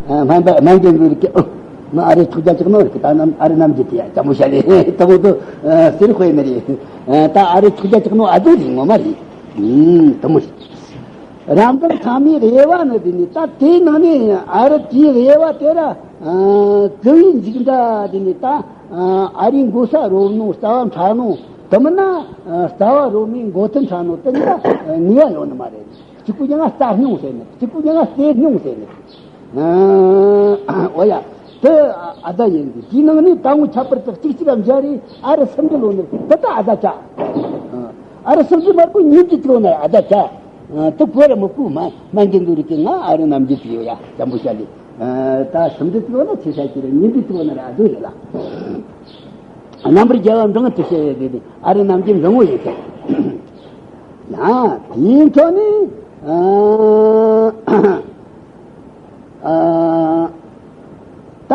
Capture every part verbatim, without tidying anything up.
སྨན་པ་སྨན་རྒན་ཚོ་རིག་གི། ཨོ། ང་ཨ་རི་ཚོགས་རྒྱ་ཅིག་ནོ་རིག་གི། ད་ནམ་ཨ་རི་ནམ་རྒྱུན་དེ་ཡ་ཅམ་པོ་ཤ་ལེ་དུ་མོ་དུ་ཟེར་དཔེ་ནི་རེད། ད་ཨ་རི་ཚོགས་རྒྱ་ཅིག་ནོ་ཨ་དུ་རིག་ངོ་མ་རེད། དུ་མོ་རེད། རབ་འབྲིང་ཚང་མའི་དབྱེ་བ་ནི་དེ་ནི་ད་དེའི་ནང་ནས་ཨ་རི་དེའི་དབྱེ་བ་དེ་ར་ཀུ་བའི་འཇིགས་འདྲ་དེ་ནི་ད་ཨ་རིའི་མགོ་ས་རོལ་ནོ། རྩ་བ་ཕྲ་ནོ། དུ་མིན་ན་རྩ་བ་རོལ་མའི་མགོ་ཐུན་ཕྲ་ནོ་དེ་ནི་ད་ནུས་པ་ཡོད་ནི་མ་རེད། གཅིག་པུ་ཡང་ན་རྩ་སྙོང་ཟེར་ནི། གཅིག་པུ་ཡང་ན་རྩེ་སྙོང་ཟེར་ནི། ཨ། འོ་ཡ། དེ་ཨ་ད་ཡིན་དུས་དེའི་ནང་ནས་དང་པོ་ཁྱད་པར་དུ་གཅིག་གཅིག་ལ་འབྱར་རེ་ཨ་རི་སུམ་འབྲི་ལོ་ནི་དེ་ད་ཨ་ད་ཆ། ཨ་རི་སུམ་འབྲི་མར་ཁོ་ཉིན་གྱི་ཚོ་ན་ཨ་ད་ཆ། དེ་གོ་ར་མི་གོ་མ་སྨན་རྒན་ཚོ་རིག་གི། ང་ཨ་རི་ནམ་རྒྱུན་དུ་ཡོད་ཡ་ཅམ་པོ་ཤ་ལེ། ད་སུམ་འབྲི་ཚོ་ན་ཆེ་ཤ་ཁྱེར་ཉིན་གྱི་ཚོ་ན་ར་ཨ་དོ་ཡོད་ལ། རྣམ་པར་རྒྱལ་བ་འབྲིང་དུ་བཤད་ཡོད་དེ། ཨ་རི་ནམ་རྒྱུན་འབྲིང་བོ་ཡིན་ཟེར། ཡང་དེའི་འཕྲོ་ནས་ཨ་ཨ་ད་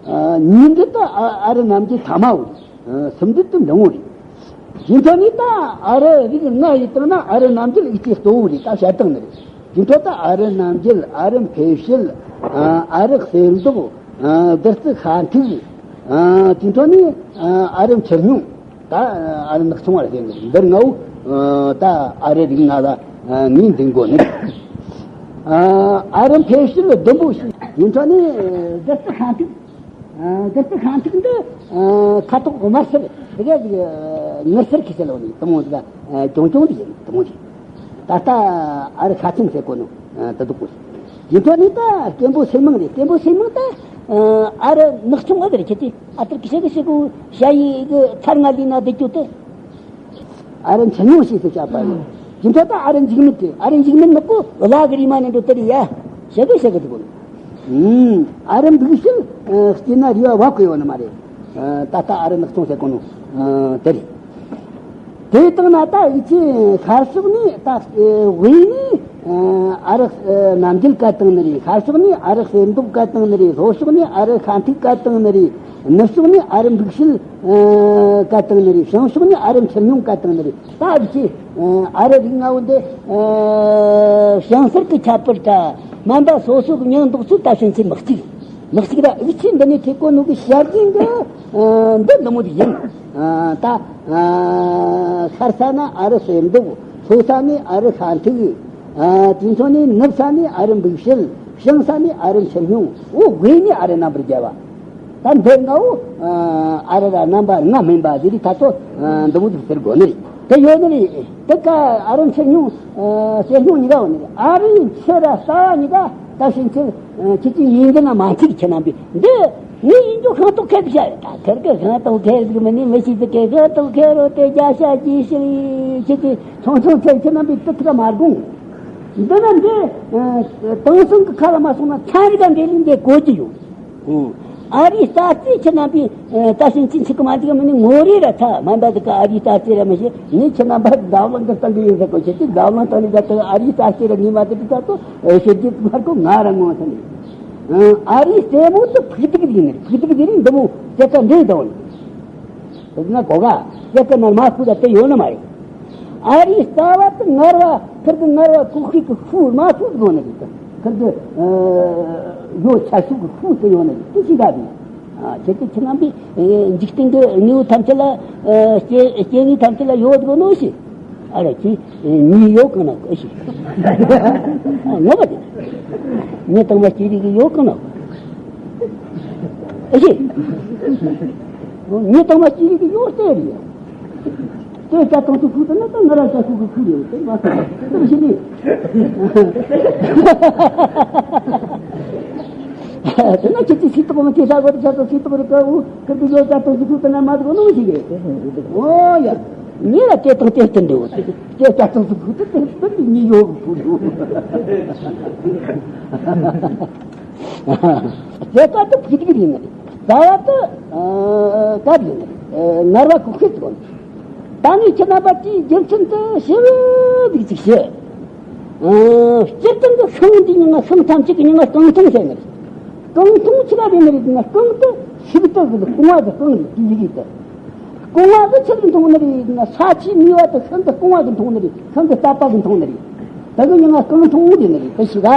ཨ་ཉིན་འདི་ད་ཨ་ཨ་རི་ནམ་རྒྱུན་ཐ་མའོ། ཨ་སུམ་འདི་ད་འབྲིང་བོ་རེད། དེའི་འཕྲོ་ནས་ད་ཨ་རི་རིགས་ལྔ་ཡི་སྟེང་ན་ཨ་རི་ནམ་རྒྱུན་ཨི་ཅི་གཙོ་བོ་རེད། ད་བཤད་སྟངས་ནི་རེད། དེ་འཕྲོ་ད་ཨ་རི་རྣམ་འགྱུར། ཨ་རི་འཕེལ་ཕྱིར། ཨ་རི་གསེར་མདོག། ཨ་བདུད་རྩི་ཤ་མཐུག། ཨ་དེ་འཕྲོ་ནས་ཨ་རི་མཆུ་སྙོམས། ད་ཨ་རི་ནག་ཆུང་བ་ལ་བརྟེན་ནས་འདིར་ལྔ་བོ། ཨ་ད་ཨ་རི་རིགས་ལྔ་ལ་ཨ་ངོས་འཛིན་དགོས་ནི། ཨ་ཨ་རི་འཕེལ་ཕྱིར་བདུན་པོ་ཞིག། དེ་འཕྲོ་ནས་བདུད་རྩི་ཤ་མཐུག། ཨ་དེ་ཚོ་ཤ་མཐུག་འདི་ཨ་ཁ་དོག་དམར་སེར་དེ་ག་ཟིག་ངུ་སེར་གྱི་སེལ་ལོ་ནི་དུ་མོ་ཟིག་ཨ་གྱོང་གྱོང་དེ་ཡིན་དུ་མོ་ཟིག། ད་ལྟ་ཨ་རི་ཤ་ཆེན་ཟེར་གོ་ནོ་ཨ་དེ་དུ་གོ་ཟིག། ཡིན་ཐོག་ནི་ད་སྐེམ་པོ་སེར་མང་རེད། སྐེམ་པོ་སེར་མང་ད་ཨ་རི་ནག་ཆུང་བ་ཟེར་ཁྱེད་ཀྱི་ཨ་ཏར་གི་ཤ་གི་ཤ་གོ་ཤ་ཡི་གི་ཚར་ང་ལི་ན་བསྡད་རྒྱུ་དེ། ཨ་རི་མཆུ་སྙོམས་ཞེས་སུ་བྱ་བ་ཡིན། དེ་འཕྲོ་ད་ཨ་རི་འཇིགས་མེད་དེ། ཨ་རི་འཇིགས་མེད་ནི་ཀོ་བླ་གི་རིས་མ་ནི་འགྲོ་དེ་རེད་ཡ། ཤེས་གི་ཤེས་གི་དེ་གོ། ཨུམ། ཨ་རི་འབིགས་ཤིང་སྐྱེས་ན་རེ་བ་བབ་གི་ཡོད་ནི་མ་རེད། ད་ལྟ་ཨ་རི་ནག་ཆུང་ཟེར་གོ་ནོ་དེ་རེད། དེ་དང་ན་ད་ཡིད་ཆེས་ཤར་ཕྱོགས་ནས་ད་དབུས་ནས། ཨ་རི་ནམ་རྒྱུན་བཀལ་བཏང་ནི་རེད། ཤར་ཕྱོགས་ནས་ཨ་རི་གསེར་མདོག་བཀལ་བཏང་ནི་རེད། ལྷོ་ཕྱོགས་ནས་ཨ་རི་ཤ་མཐུག་བཀལ་བཏང་ནི་རེད། ནུབ་ཕྱོགས་ནས་ཨ་རི་འབིགས་ཤིང་བཀལ་བཏང་ནི་རེད། བྱང་ཕྱོགས་ནས་ཨ་རི་མཆུ་སྙོམས་བཀལ་བཏང་ནི་རེད། ད་འདི་ཨ་རི་རིགས་ལྔ་བོ་འདི་བྱང་ཤར་གྱི་ཁྱད་པར་ད་སྨན་པ་སོ་སོ་གི་མིང་འདོགས་ཚུལ་ད་ཕྱིན་ཆད་མི་གཅིག། མི་གཅིག་ར་ཡིད་ཆེས་འདི་ནས་ཐེབས་གོ་ནོ་གི་བྱ་རྒྱུ་འདི་འདི་འདི་མོ་དེ་ཡིན། ད་ཤར་ས་ན་ཨ་རི་གསེར་མདོག། ལྷོ་ས་ནས་ཨ་རི་ཤ་མཐུག། ཨ་དེ་འཕྲོ་ནས་ནུབ་ས་ནས་ཨ་རི་འབིགས་ཤིང་། བྱང་ས་ནས་ཨ་རི་མཆུ་སྙོམས། འོ་དབུས་ནས་ཨ་རི་རྣམ་པར་རྒྱལ་བ། ད་འདི་ལྔ་བོ་ཨ་རི་ར་རྣམ་པ་ལྔ་མིན་པ་དེ་རིགས་ད་ཚོ་འདི་མོ་ཟིག་ཟེར་དགོས་ནི་རེད། དེ་ཡོད་ནི་རེད། དེ་ཀ་ཨ་རི་མཆུ་སྙོམས་གསེར་སྙོམས་གཉིས་ཀ་ཡོད་ནི་རེད། ཨ་རིའི་མཆུ་ར་རྩ་བ་གཉིས་ཀ་ད་ཕྱིན་ཆད་ཁྱེད་ཀྱི་ཡིན་གི་ན་མ་འཐུས་ཁྱེད་རྣམ་པས་འདི་ངས་ཡིན་རྒྱུ་ཤིང་ཏོག་ཁེར་བྱ་ཡོད། ད་ཁེར་གི་ཤིང་ཏོག་ཁེར་ཟིག་མི་ནི་མི་ཤེས་ཟིག་གི་ཤིང་ཏོག་ཁེར་རོ་དེ་རྒྱ་ཤ་ཅི་ཞིག་ཁྱེད་ཀྱི་ཆུང་ཆུང་ཚད་ཁྱེད་རྣམ་པས་དུ་ཐུག་མ་དགོངས། འདི་ན་འདི་དེང་སང་གི་ཁ་ལ་མ་སོང་ན་ཚན་རིག་ག་འབྲེལ་ལས་འདི་གོ་རྒྱུ་ཡོད། ཨ་རིའི་རྩ་རྩེ་ཁྱེད་རྣམ་པས་ད་ཕྱིན་ཆད་འཆི་གི་མ་འཇིག་མི་ནི་ངོ་རེ་ར་ཐ་མ་འདའ་འདི་ག་ཨ་རིའི་རྩ་རྩེ་ར་མི་ཤེས། ངས་ཁྱེད་རྣམ་པ་འཛམ་གླིང་གི་སྟེང་གི་ཡིན་ཟེར་གོ། ཁྱེད་ཀྱིས་འཛམ་གླིང་སྟེང་ནས་རྒྱ་ཐག་ཨ་རིའི་རྩ་རྩེ་ར་ངས་མ་དེ་དུས་ད་ཚོ་ཤེས་རྒྱུ་མ་གོ་ང་ར་ངོ་ཐ་ནི། ཨ་རིའི་རྩེ་མོ་དུ་ཕུག་ཐུག་ཡིན་ནི་ཕུག་ཐུག་ཡིན་ནི་འདི་མོ་དེ་ཀ་འདྲེ་དང་། དེ་ན་གོ་ག་དེ་ཀ་ན་མ་ཕུག་ད་དེ་ཡོད་ནི་མ་རེད། ཨ་རིའི་རྩ་བ་དུ་ངར་བ་ཁིར་གི་ངར་བ་ཀུ་ཤི་གི་ཤུ་མ་ཤུ་ཡོད་ནི་རེད། ཁིར་གི་ཡོ་ཆ་ཤུ་གི་ཤུ་དུ་ཡོད་ནི་རེད། དུ་ཤི་ག་དུ་ཁྱེད་ཀྱི་ཁྱེད་རྣམ་པའི་འཇིག་རྟེན་གྱི་དངོས་པོ་ཐམས་ཅད་ལ་སྐྱེ་སྐྱེ་དངོས་ཐམས་ཅད་ལ་ཡོད་དགོས་ནོ་ཞིག། ཨ་ར་ཁྱེད་ཉིད་ཡོད་གང་ན་ཨེ་ཤི། ངོ་མ་དེ་ཉིད་དང་མ་སྐྱེ་རིགས་ཀྱི་ཡོད་གང་ན་ཨེ་ཤི། ཉིད་དང་མ་སྐྱེ་རིགས་ཀྱི་ཡོད་ལྟ་རེད། དེ་ལྟ་སྟངས་སུ་ཁུག་ཏུ་ན་ད་ང་རང་ལྟ་ཁུག་གི་ཁུག་ཡོད་དེ་མ་ཟད་དེ་བཞིན་ནི། དེ་ན་ཁྱེད་ཀྱི་སྲིད་ཐོག་མ་དེ་ས་གོ་དེ་ཆ་ཚང་སྲིད་ཐོག་རེ་ཀ་འུ་ཁུར་དུ་ཡོད་ལྟ་སྟངས་སུ་ཁུག་ཏུ་ན་མ་གོ་ནོ་ཞིག་རེད། ཨོ་ཡ། ངེད་ལ་དེ་དང་དེ་ལྟར་འདྲ་བོ་དེ་ལྟ་སྟངས་སུ་ཁུག་ཏུ་དེ་ལྟར་གྱི་ཉིད་ཡོད་གི་ཁུག་འདུག། དེ་ལྟར་དུ་ཕུགས་ཐུག་ཡིན་ནི་རེད། རྩ་བ་དུ་སྐབས་ཡིན་ནི་རེད། ངར་བ་ཁུག་ཁུག་ཅིག་ཡོད། ད་ནི་ཁྱེད་རྣམ་པ་དེའི་རྒྱུ་མཚན་དུ་ཞིབ་འཇུག་ཅིག་བྱེད། སྤྱིར་བཏང་གི་ཤིང་འདི་ཉི་མ་ཤིང་ཐམས་ཅད་ཀྱི་ཉི་མ་རྐང་འཐུང་ཟེར་ནི་རེད། རྐང་འཐུང་ཆི་ག་རེད་ནི་རེད་ན་རྐང་དུ་ཤིག་ཏུ་གི་རྐང་བ་གི་རྐང་རེད་དེ་ཡི་རེད་དུ། རྐང་བ་གི་ཆི་གི་འཐུང་ནི་རེད་ན་ས་ཆའི་ནུས་པ་དུ་ཤིང་གི་རྐང་བ་གི་འཐུང་ནི་རེད། ཤིང་གི་རྩ་བ་གི་འཐུང་ནི་རེད། ད་གི་ཉི་མ་རྐང་འཐུང་རེད་ནི་རེད་དུ་ཞིག་ག་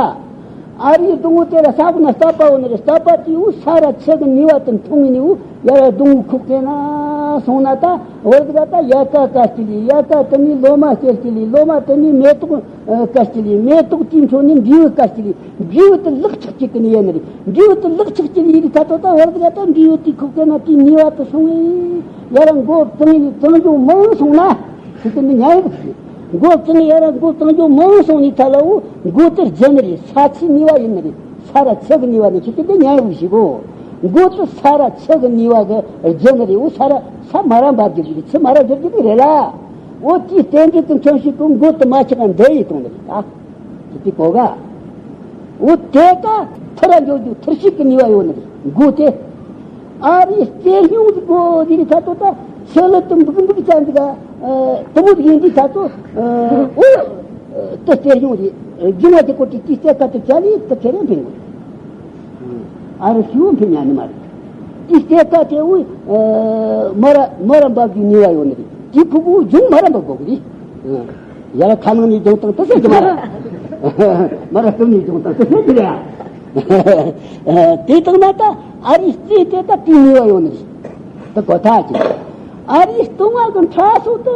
ཨ་རིའི་སྡོང་བོ་དེ་ལ་ས་བོ་ན་རྟ་པ་བོ་ན་རེ་རྟ་པ་དེའུ་ས་ར་ཆུ་གི་ནུས་པ་དེ་འཐུང་ནི་ནི་འུ་ཡ་ར་སྡོང་བོ་ཁུག་གེ་ན་སོང་ན་ད་བར་དུ་ག་ད་ཡ་ཀ་ཀ་སྐྱི་ལི་ཡ་ཀ་དེ་ནི་ལོ་མ་སྐྱེ་སྐྱི་ལི་ལོ་མ་དེ་ནི་མེ་ཏོག་ཀ་སྐྱི་ལི་མེ་ཏོག་དེའི་འཕྲོ་ནི་འབྲས་བུ་ཀ་སྐྱི་ལི་འབྲས་བུ་དེ་ལག་ཆགས་སྐྱི་གི་ནི་ཡ་ནི་རེ་འབྲས་བུ་དེ་ལག་ཆགས་སྐྱི་ལི་ཡི་གི་ཁ་ཐོ་ད་བར་དུ་ག་ད་འབྲས་བུ་དེ་ཁུག་གེ་ན་དེའི་ནུས་པ་དེ་སོང་ངེ་ཡ་ར་མགོ་བཙང་ཡི་བཙང་རྒྱུ་མང་སོང་ན་ཁུག་གེ་ནི་ཉ་ཡི་གི་མགོ་བཙང་ཡ་ར་མགོ་བཙང་རྒྱུ་མང་སོང་ནི་ཐ་ལ་འུ་མགོ་དེ་རྒྱ་ནི་རེ་ས་ཆུའི་ནུས་པ་ཡིན་ནི་རེ། ས་ར་ཆུ་གི་ནུས་པ་ནི་ཁྱེད་ཀྱི་འདི་ཉན་རུ་ཞིག་གོ། མགོ་དེ་ས་ར་ཆུ་གི་ནུས་པ་གི་རྒྱུ་ནི་རེ་འུ་ས་ར་ས་མ་ར་འབབ་རྒྱུ་གི་ཆུ་མ་ར་རྒྱུ་གི་རེད་ལ། འོ་དེའི་རྟེན་འབྲེལ་དུ་མཚོན་ཞིག་གི་མགོ་དེ་མ་ཆག་ག་འདི་ཡི་གཏོང་ནི་རེད་ད། ཁྱེད་ཀྱི་གོ་ག་འོ་དེ་ད་ཐུར་ར་འཇོག་རྒྱུ་ཐུར་ཞིག་གི་ནུས་པ་ཡོད་ནི་རེད་མགོ་དེ། ཨ་རིའི་རྩེ་སྙུང་གི་སྒོ་འདི་ནི་ད་ཚོ་ད་ཤེ་ལ་དུ་འབུག་འབུག་ཅན་འདི་ག་དུ་མོ་ཡིན་འདི་ད་ཚོ་འོ་དུ་རྩེ་སྙུང་རེད་རྒྱུ་མ་གི་སྐོར་གྱི་དེའི་རྩེ་ཁ་དུ་བྱ་ལི་དུ་ཁེ་རེ་འཕེན་དགོས། ཨ་རི་ཤིའུ་འཕེན་ཉན་ནི་མ་རེད། དེའི་རྩེ་ཁ་དེ་འུ་མ་ར་མ་ར་འབབ་རྒྱུ་ནུས་པ་ཡོད་ནི་རེད་དེ་ཕུ་གུ་ཇུང་མ་ར་འབབ་དགོས་གི་རེད། ཡ་ར་ཁ་ནང་ནས་སྦྱོང་སྟངས་དེ་ཟེར་གྱི་མ་རེད། མ་ར་སྟོད་ནས་སྦྱོང་སྟངས་དེ་ཟེར་གྱི་རེད། དེ་དང་ན་ད་ཨ་རིའི་རྩེ་དེ་ད་དེའི་ནུས་པ་ཡོད་ནི་རེད། དེ་གོ་ཐག་ཆོད། ཨ་རིའི་སྟོང་བ་གི་ཕྲ་སོགས་དེ་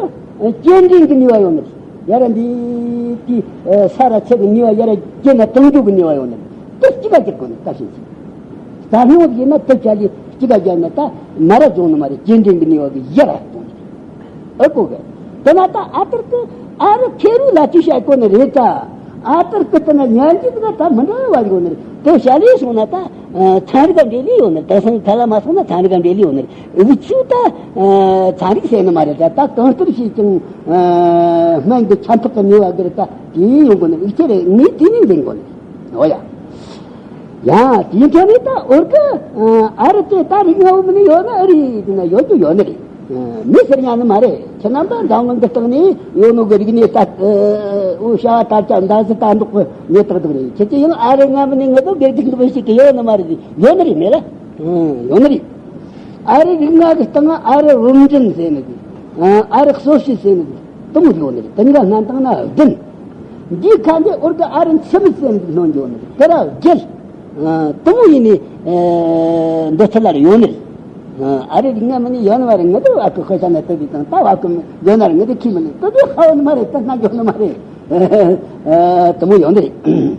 སྐྱེལ་འདྲེན་གྱི་ནུས་པ་ཡོད་ནི་རེད། ཡ་ར་འདི་དེ་ས་ར་ཆུ་གི་ནུས་པ་ཡ་ར་སྐྱེལ་ན་གཏོང་རྒྱུ་གི་ནུས་པ་ཡོད་ནི་རེད། དེ་གཅིག་ག་སྐྱེལ་དགོས་ནི་ད་ཤེས་ཤིག་རྩ་སྙོགས་ཡིན་ན་དེ་བྱ་ལས་གཅིག་ག་སྦྱར་ན་ད་མ་ར་སྦྱོང་ནི་མ་རེད་སྐྱེལ་འདྲེན་གྱི་ནུས་པ་གི་ཡ་ར་གཏོང་ནི་རེད། ཨ་ཀོ་གི། དེ་ན་ད་ཨ་ཏར་ཀི་ཨ་རི་ཁེ་རུ་ལ་ཅི་བཤད་གོ་ནི་རེད་ད། ཨ་ཏར་ཀི་དེ་ན་ཉན་གྱི་དེ་ད་མི་འདྲ་བ་ཡོད་ནི་རེད། དེ་བཤད་ལས་སོང་ན་ད་ཚན་རིག་ག་འབྲེལ་ལས་ཡོད་ནི་རེད། དེང་སང་ཐ་ལ་མ་སོང་ན་ཚན་རིག་ག་འབྲེལ་ལས་ཡོད་ནི་རེད། འུ་ཆུ་ད་ཚན་རིག་ཟེར་ནི་མ་རེད་ད། ད་གང་ལྟར་བྱས་ཀྱང་སྨན་གྱི་ཆ་འཕྲོག་གི་ནུས་པ་གི་རེད་ད། དེ་ཡིན་ཡོང་གོ་ནི་འུ་ཆུ་རེད་ངས་དེ་ནས་འཛིན་གོ་ནི་རེད། འོ་ཡ། ཡང་དེའི་འཕྲོ་ནས་ད་འོར་གི་ཨ་རི་དེ་ད་རིགས་ངན་པ་མིན་ནི་ཡོད་ན་ཨ་རི་དེ་ན་ཡོད་རྒྱུ་ཡོད་ནི་རེད། མི་ཟེར་ཉན་ནི་མ་རེད། ཁྱེད་རྣམ་པ་འཛམ་གླིང་འདི་སྟེང་ནས་ཡོད་ནོ་གི་རིག་གནས་ལྟ་འུ་བྱ་བ་ལྟ་བྱ་འདང་ཟི་ལྟ་འདོགས་གི་མེད་ཏག་ཏག་རེད། ཁྱེད་ཀྱི་ཡང་ཨ་རི་ངན་པ་ནི་ངི་དོ་དགེ་སྡིག་འདི་བ་ཞིག་གི་ཡོད་ནི་མ་རེད། ཡོད་ནི་རེད་མེད་ལ། ཡོད་ནི་རེད། ཨ་རི་རིགས་ལྔ་གི་སྟེང་ཨ་རི་བུམ་འདྲེན་ཟེར་ནི་དེ། ཨ་རི་གསོ་བྱེད་ཟེར་ནི་དེ། དུ་མོ་ཡོད་ནི་རེད། དེ་གཉིས་ཀ་སྣ་བཏང་ན་བདུན། འདིའི་ཁ་འདི་འོར་གི་ཨ་རི་འཆི་མེད་ཟེར་ནི་དེ་སྣོན་ཡོད་ནི་རེད། དེ་ར་བརྒྱད། ཨ་དུ་མོ་ཡིན་ནི་ཨ་འདི་ཚོ་ལ་རེ་ཡོད་ནི་རེད། ཨ་རི་རིགས་ལྔ་མིན་ནི་ཡོད་ནི་མ་རེད། ངི་དེ་ཨ་ཁུ་ཁོ་ས་ན་དེ་དེ་དང་ད་ཨ་ཁུ་ཡོད་ན་རེད། ངི་དེ་ཁྱི་མིན་ནི་དེ་དེ་ཧ་ཡོད་ནི་མ་རེད། དེ་སྣ་ཡོད་ནི་མ་རེད། ཨ་དུ་མོ་ཡོད་ནི་རེད།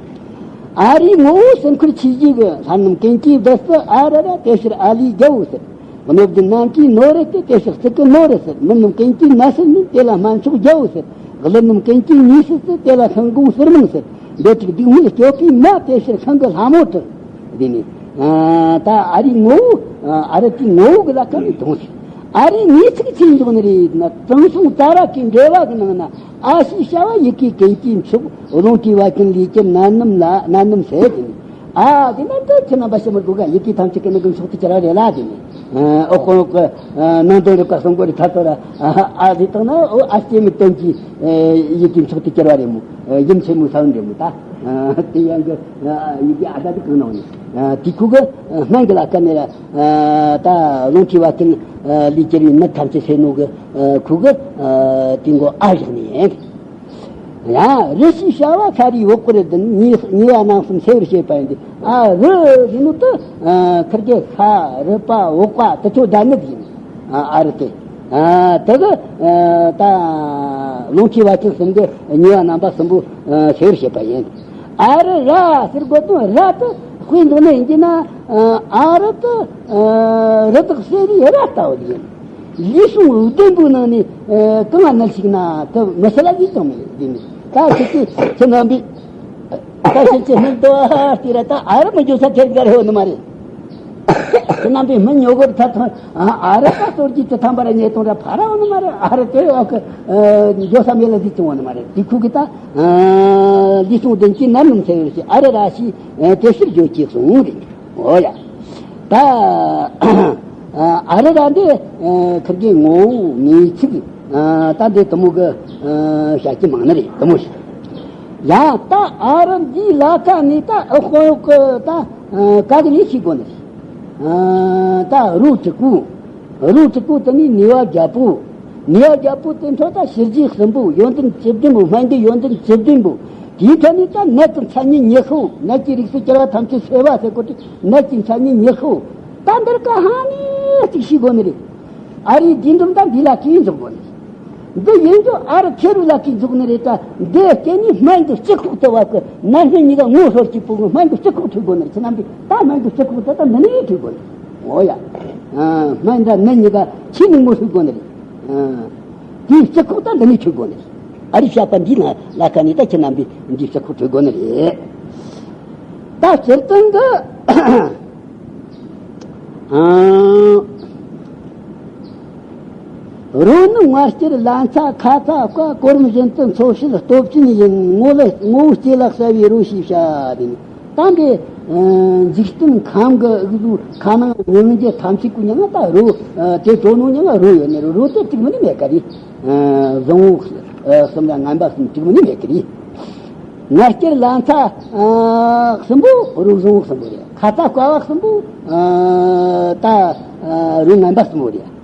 ཨ་རིའི་ངོ་བོ་སེམས་ཁུར་ཆེ་རྒྱུ་གི་ལྷ་རྣམས་ཀུན་གྱིས་བསྡུ་སྲོལ་ཨ་ར་ར་དེ་ཕྱིར་ཨ་ལིའི་རྒྱལ་པོ་ཟེར། གནོད་སྦྱིན་རྣམས་ཀྱིས་ནོ་རེ་སྟེ་དེ་ཕྱིར་གཙུག་གི་ནོ་རེ་ཟེར། མི་རྣམས་ཀུན་གྱིས་ན་ཟེར་ནི་དེ་ལ་སྨན་མཆོག་རྒྱལ་པོ་ཟེར། ཀླུ་རྣམས་ཀུན་གྱིས་ཉེས་སྲིད་ཟེར་དེ་ལ་ཤིང་དགོང་ཟེར་མང་ཟེར། འདོད་ཅིག་སྡིག་མེད་སྤྱོད་པའི་མ་དེ་ཕྱིར་ཤིང་གི་ལྷ་མོ་དྲི། དེ་ནི་ད་ཨ་རིའི་ངོ་བོ་ཨ་རི་དེའི་ངོ་བོ་གི་ལ་ཁ་ནས་དོང་ཟེར། ཨ་རིའི་ངོས་ཚིག་ཆེན་འཇོག་ནི་རེད་ན་དྲང་སྲོང་ཙ་ར་གི་འགྲེལ་པ་གི་ནང་ན། ཨ་ཤི་བྱ་བ་ཡི་གེ་ཀུན་གྱིས་མཆོག་རླུང་མཁྲིས་བད་ཀན་ལུས་ཀྱི་ནད་རྣམས་ལ་ནད་རྣམས་ཟེར་དེ་ནི། ཨ་དེ་ན་ད་ཁྱེད་རྣམ་པ་ཤི་མི་དགོས་ག་ཡི་གེ་ཐམས་ཅད་ཀྱི་ནང་གི་མཆོག་ཏུ་གྱུར་བ་རེད་ལ་དེ་ནི། ཨོ་ཁོ་ཁོ་ནང་དོན་རིག་པ་གསུང་གོ་རི་ཐ་ཐོ་ར་ཨ་དེ་དང་ན་ཨོ་ཨ་སྐྱེ་མི་སྟོན་གྱི་ཡི་གེ་མཆོག་ཏུ་གྱུར་བ་རེད་མོ། ཡིམ་ཆེན་མོ་ས་བོན་རེད་མོ་ད། དེ་ཡང་གི་ཡི་གེ་ཨ་ད་དེ་གང་ནང་ནི་དེ་ཁུ་གི་སྨན་གི་ལ་ཀ་ནི་ར། ད་རླུང་མཁྲིས་བད་ཀན་ལུས་ཀྱི་རིགས་ནད་ཐམས་ཅད་སེལ་ནོ་གི་ཁུ་གི་དེ་མགོ་ཨ་བཞག་ནི་ཡིན། ཡང་རི་ཞེས་བྱ་བ་ཤ་རུས་བོག་པར་ལྡན། ཉེས་ཉེས་པ་རྣམ་གསུམ་སེལ་བར་བྱེད་པ་ཡིན་ཏེ། ཨ་རི་ཡིན་ནོ་དུ་ཁིར་གེ་ཤ་རུས་པ་བོག་པ་དེ་ཚོ་བདག་ཉིད་ཡིན། ཨ་རི་དེ་དེ་གི་ད་རླུང་མཁྲིས་བད་ཀན་གསུམ་གི་ཉེས་པ་རྣམ་པ་གསུམ་པོ་སེལ་བར་བྱེད་པ་ཡིན། ཨ་རི་ར་ཟེར་དགོས་དོན་ར་དེ་དཔེ་འདོགས་ནས་ཡིན་གྱི་ན། ཨ་རི་དེ་རི་དྭགས་གསེར་རིའི་ར་ལྟ་བུ་ཡིན། ལུས་ཟུངས་ལྡེམ་པོའི་ནང་ནས་གང་ང་ནལ་ཞིག་ན་དེ་མི་སེལ་ལ་ཡིད་ཀྱང་མི་ཡིན། ད་ཁྱེད་ཀྱིས་ཁྱེད་རྣམ་པས་ད་ཁྱེད་ཀྱིས་སྨན་དུ་ཨ་ལྟོས་ར་ད་ཨ་རི་མི་འགྱོ་ས་ཁྱེད་དགའ་རེ་ཡོད་ནི་མ་རེད། ཁྱེད་རྣམ་པས་སྨན་ཉོ་དགོས་ད་ཐང་ཨ་རི་ད་གཏོར་གྱི་དེ་ཐམ་པ་ར་ཉེས་གཏོང་ར་ཕ་ར་ཡོད་ནི་མ་རེད། ཨ་རི་དེ་ཡོད་གི་འགྱོ་ས་མེད་ལ་ཟིག་ཀྱང་ཡོད་ནི་མ་རེད། དེ་ཁུ་གི་ད། ལུས་ཟུངས་ལྡན་གྱི་ནད་རྣམས་སེལ་བར་བྱེད། ཨ་རི་ར་ཞེས་དེ་ཕྱིར་བརྗོད་ཅེས་གསུངས་རེད། འོ་ཡ། ད་ཨ་རི་ར་འདི་ཁིར་གི་ངོ་བོ་ངེས་ཚིག་ད་འདི་དུ་མོ་གི་བཤད་ཀྱི་མང་ནི་རེད་དུ་མོ་ཞིག་ཡང་ད་ཨ་རི་འདིའི་ལ་ཁ་ནས་ད་ཨ་དཔོན་གི་ད་ག་གི་ནས་ཤེས་དགོས་ནི་རེད། ད་རོ་དྲུག་པོ། རོ་དྲུག་པོ་དེ་ནི་ནུས་པ་བརྒྱད་པོ། ནུས་པ་བརྒྱད་པོ་དེ་འཕྲོ་ད་ཕྱི་རྒྱུད་གསུམ་པོ། ཡོན་ཏན་བཅུ་བདུན་པོ། སྨན་གྱི་ཡོན་ཏན་བཅུ་བདུན་པོ། དེའི་ཐད་ནས་ད་ནད་ཀྱི་མཚན་ཉིད་ཉི་ཤུ། ནད་ཀྱི་རིགས་སུ་གྱུར་པ་ཐམས་ཅད་སེལ་བ་ཟེར་གོ་དུས་ནད་ཀྱི་མཚན་ཉིད་ཉི་ཤུ། ད་འདིར་ཀ་ཧ་ནི་གཅིག་ཤེས་དགོས་ནི་རེད། ཨ་རིའི་དུས་འགྲམ་ད་འདི་ལ་གིས་འཇོག་དགོས་ནི་རེད། འདི་ཡིན་རྒྱུ་ཨ་རི་ཁེ་རུ་ལ་གིས་འཇོག་ནི་རེད། ད་འདི་སྐྱེ་ནི་སྨན་གྱི་སྤྱི་ཁོག་ཏུ་བ་གི་ནད་སྨན་གཉིས་ཀ་ངོ་ཤོར་གྱི་ཕྲུ་གུ་སྨན་གྱི་སྤྱི་ཁོག་ཐུག་དགོས་ནི་རེད། ཁྱེད་རྣམ་པས་ད་སྨན་གྱི་སྤྱི་ཁོག་དེ་ད་འདི་ནས་ཐུག་དགོས་ནི་རེད། འོ་ཡ། ཨ། སྨན་འདྲ་ནད་གཉིས་ཀ་ཁྱེད་ནི་ངོ་ཤོར་དགོས་ནི་རེད། ཨ། དེའི་སྤྱི་ཁོག་ད་འདི་ནས་ཆོད་དགོས་ནི། ཨ་རིའི་བཤད་པ་འདི་ལ་ལ་ཁ་ནས་ད་ཁྱེད་རྣམ་པས་འདིའི་སྤྱི་ཁོག་ཆོད་དགོས་ནི་རེད། ད་སྤྱིར་བཏང་གི། ཨང་། རོ་ནི་མངར་སྐྱུར་ལན་ཚྭ་ཁ་ཚ་བསྐ་གོ་རིམས་བཞིན་དུ་འཚོ་བྱེད་སྟོབས་ཅན་ཡིན། ངོ་ལ་ངོ་བོ་སྐྱེ་ལ་གསལ་བའི་རོ་ཞེས་བྱ་སྟེ། ད་འདི། ཨ། འཇིག་རྟེན་ཁམས་གི་དབུགས་ལུ་ཁ་ནང་སྙིང་རྗེ་ཐམས་ཅད་ཀུན་ཉང་ད་རོ། ཨ། དེ་གྲོ་ནོ་ཉང་རོ་ཡོད་ནི་རོ། རོ་དེ་དྲུག་མིན་ནི་མེད་ཀ་རེད། ཨ། བཟང་བོ་གསུམ་ལ་ངན་པ་གསུམ་དྲུག་མིན་ནི་མེད་ཀ་རེད། མངར་སྐྱུར་ལན་ཚྭ། ཨ། གསུམ་པོ་རོ་བཟང་བོ་གསུམ་པོ་རེད། ཁ་ཚ་བསྐ་བ་གསུམ་པོ། ཨ། ད། ཨ། རོ་ངན་པ་གསུམ་པོ་རེད།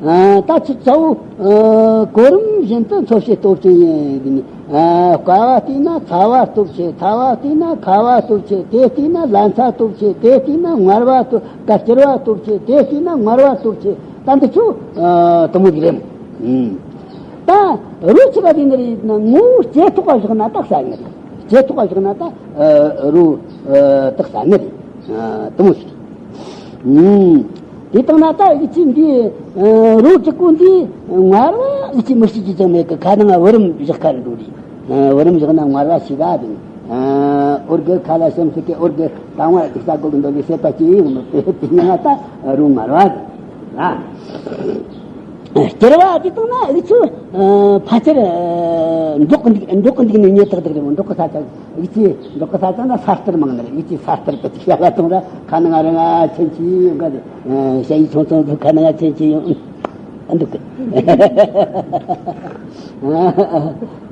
ཨ། ད་ཆུ་ཚ་བོ། ཨ། གོ་རིམས་བཞིན་དུ་འཚོ་བྱེད་སྟོབས་ཅན་ཡིན། ཨ། བསྐ་བ་བལྟས་ན་ཚ་བ་སྟོབས་ཆེ། ཚ་བ་བལྟས་ན་ཁ་བ་སྟོབས་ཆེ། དེ་བལྟས་ན་ལན་ཚྭ་སྟོབས་ཆེ། དེ་བལྟས་ན་མངར་བ་སྟོབས། བསྐ་སྐྱུར་བ་སྟོབས་ཆེ། དེ་བལྟས་ན་མངར་བ་སྟོབས་ཆེ། ད་འདི་ཚོ། ཨ། དེ་མོ་ཟིག་རེད། ཨུམ། ད་རོ་ཆི་ག་དེ་འདི་རེད་ན་ངོ་བོ་ལྕེ་ཐོག་ག་བཞག་ན་ད་གསལ་ནི་རེད། ལྕེ་ཐོག་ག་བཞག་ན་ད། ཨ། རོ། ཨ། ད་གསལ་ནི་རེད། ཨ། དེ་མོ་ཟིག། ཨུམ། དེ་བཏང་ན་ད་ཡིད་ཆེས་འདི། ཨ། རོ་དྲུག་པོ་འདི་མངར་བ་ཡིད་ཆེས་མི་བྱེད་ཀྱི་ཅང་མེད་གི། ཁ་ནང་བུ་རམ་བཞག་ཁ་རེ་འགྲོ་རེད། ཨ། བུ་རམ་བཞག་ན་མངར་བ་ཞིག་ག་དེ། ཨ། འོར་གི་ཁ་ལ་ཤམ་ཚིག་གི་འོར་གི་དང་བ་དེ་ས་གོ་གི་འདོད་ལས་སད་པ་སྐྱེ་ཡོང་ནོ་དེ་དེ་ཉིད་ལ་ད་རོ་མངར་བ་རེད། ཨ། སྐྱུར་བ་དེ་བཏང་ན་ཡིད་ཆེས། ཨ། ཕལ་ཆེར། ཨ། འབྲོག་གི་འདུག་འབྲོག་གི་འདུག་ནི་ཉེ་ཐག་འདུག་རེད་མོ། འབྲོག་གི་ས་ཆ། ཡིད་ཆེས་འབྲོག་གི་ས་ཆ་ན་ས་སྟར་མང་ནི་རེད། ཡིད་ཆེས་ས་སྟར་དེ་ཅིག་བཤད་ལ་གཏོང་ར་ཁ་ནང་ར་ང་ཚན་གྱི་ཡོད་ག་དེ། ཨ། ཞ་ཡི་ཆུང་ཆུང་གི་ཁ་ནང་ཚན་གྱི་ཡོད། ཨ། འདུག་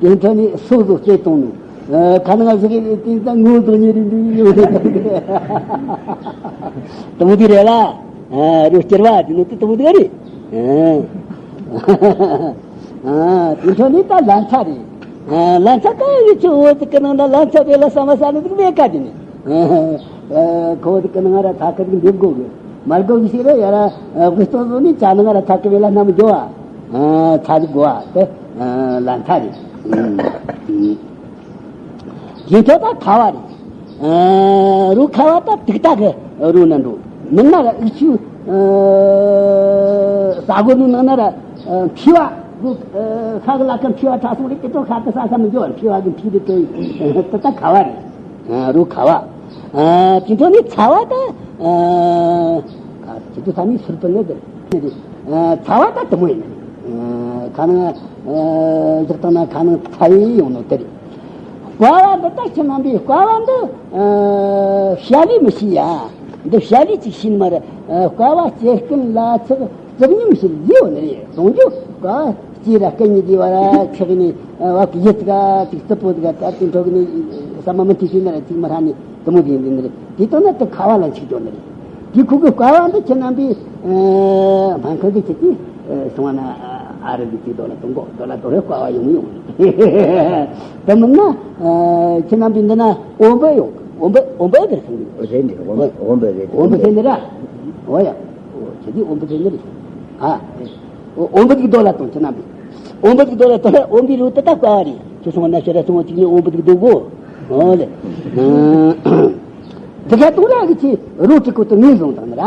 གི། དེ་འཕྲོ་ནས་སོ་སོ་སྐྱེ་གཏོང་ནོ། ཨ། ཁ་ནང་ཟིག་གི་དེ་ད་ངོ་དང་ཉེ་རིང་འདུག་ཡོད་རེད། དེ་མོ་དེ་རེད་ལ། ཨ། རོ་སྐྱུར་བ་དེ་ནི་དེ་དེ་མོ་དེ་རེད། ཨ། ཨ། དེ་འཕྲོ་ནས་ད་ལན་ཚྭ་རེད། ཨ། ལན་ཚྭ་ད་ཡིད་ཆེས་འོ་དེ་གི་ནང་ད་ལན་ཚྭ་བེ་ལ་ས་མ་ས་ནི་དེ་གི་མེད་ག་དེ་ནི། ཨ། ཁོ་དེ་གི་ནང་ར་ཐག་གི་འདེབས་དགོས་གི། མར་གོ་གི་ཞིག་རེད་ཡ་ར། ཨ། དབུས་སྟོང་བཟོ་ནི་ཅ་ནང་ར་ཐག་གི་བེ་ལ་སྣམ་འཇོ་བ། ཨ། ཚྭ་རིགས་དགོས་བ་དེ། ཨ། ལན་ཚྭ་རེད། ཨ། དེ་ཐོག་ད་ཁ་བ་རེད། ཨ། རོ་ཁ་བ་ད་དུག་ད་གི་རོ་ན་འགྲོ། མིན་ན་ར་ཨུ་ཆུ། ཨ། ས་སྒོ་ནི་ནང་ན་ར། ཨ། མཁྲིས་པ། ཨ། ཤ་གི་ལ་ཁ་མཁྲིས་པ་ཁྲག་སོང་རེད་དེ་ཚོ་ཤ་གི་ས་ས་མི་འཇོ་བ། མཁྲིས་པ་གི་མཁྲིས་དེ་དོ་ཡིན་དེ་ད་ཁ་བ་རེད། ཨ། རོ་ཁ་བ། ཨ། དེ་འཕྲོ་ནས་ཚ་བ་ད། ཨ། ཁ་ཁྱེད་ཚོ་ས་ནས་ཟུར་པ་ནས་དེ་རེད། ཨ། ཚ་བ་ད་དེ་མོ་ཡིན། ཨ། ཁ་ནང་། ཨ། བཞག་བཏང་ན་ཁ་ནང་ཚ་བས་ཡོང་ནོ་དེ་རེད། བསྐ་བ་འདི་ད་ཁྱེད་རྣམ་པས་བསྐ་བ་འདི། ཨ། བཤད་ལས་མི་ཤེས་ཡ། འདི་བཤད་ལས་ཅིག་ཤེས་ནི་མ་རེད། ཨ། བསྐ་བ་སྐྱེ་རྐུན་ལ་ཆགས་རྩུབ་ཉམས་ཤིག་ལས་ཡོད་ནི་རེད་གསུང་རྒྱུ། བསྐ་བ་སྐྱེ་ར་རྐུན་གཉིས་ཀྱི་བར་ཆགས་ནས། ཨ། བ་གི་ཡིད་ཀ་ཅིག་རྩུབ་པོ་ཟིག་ག་དེ་འཕྲོ་གི་ནས་བསམ་པ་མི་མཐུན་ཤེས་ན་ར་ཅིག་མི་ཧྲ་ནས་དེ་མོ་དེ་ཡིན་ནི་རེད། དེ་ལྟར་ན་དེ་ཁ་བ་ལ་འཆིག་འགྲོ་ནི་རེད། དེ་ཁུ་གི་བསྐ་བ་འདི་ཁྱེད་རྣམ་པས། ཨ། སྨན་ཁང་གི་ཁྱེད་ཀྱིས། ཨ། སོང་བ་ན། ཨ། རི་འདི་ཅིག་རྡོ་ལ་གཏོང་གོ། རྡོ་ལ་གཏོང་རེ་བསྐ་བ་ཡོང་ཡོང་། དེ་མིན་ན། ཨ། ཁྱེད་རྣམ་པས་འདི་ན་འོམ་བུ་ཡོང་། འོམ་བུ་འོམ་བུ་དེར་སོང་གི། རེད་འདི་འོམ་འོམ་བུ་རེད། འོམ་བུ་ཟེར་ནི་ར། འོ་ཡ། འོ་ཁྱེད་ཀྱིས་འོམ་བུ་ཟེར་ནི་རེད། ཨ། འོ་འོམ་བུ་འདི་རྡོ་ལ་གཏོང་ཁྱེད་རྣམ་པས། འོམ་བུ་འདི་རྡོ་ལ་གཏོང་རེ་འོམ་བུའི་རོ་དེ་ད་བསྐ་བ་རེད། ཁྱོད་སོང་བ་ན་ཤ་ར་སོང་བ་གཅིག་ནས་འོམ་བུ་འདི་རྡོ་གོ། འོ་ལེ། ཨ། དེ་ག་དུང་ར་གི་ཆེ་རོ་དྲུག་པོ་དེ་ངོས་བཟུང་དང་ནི་ར།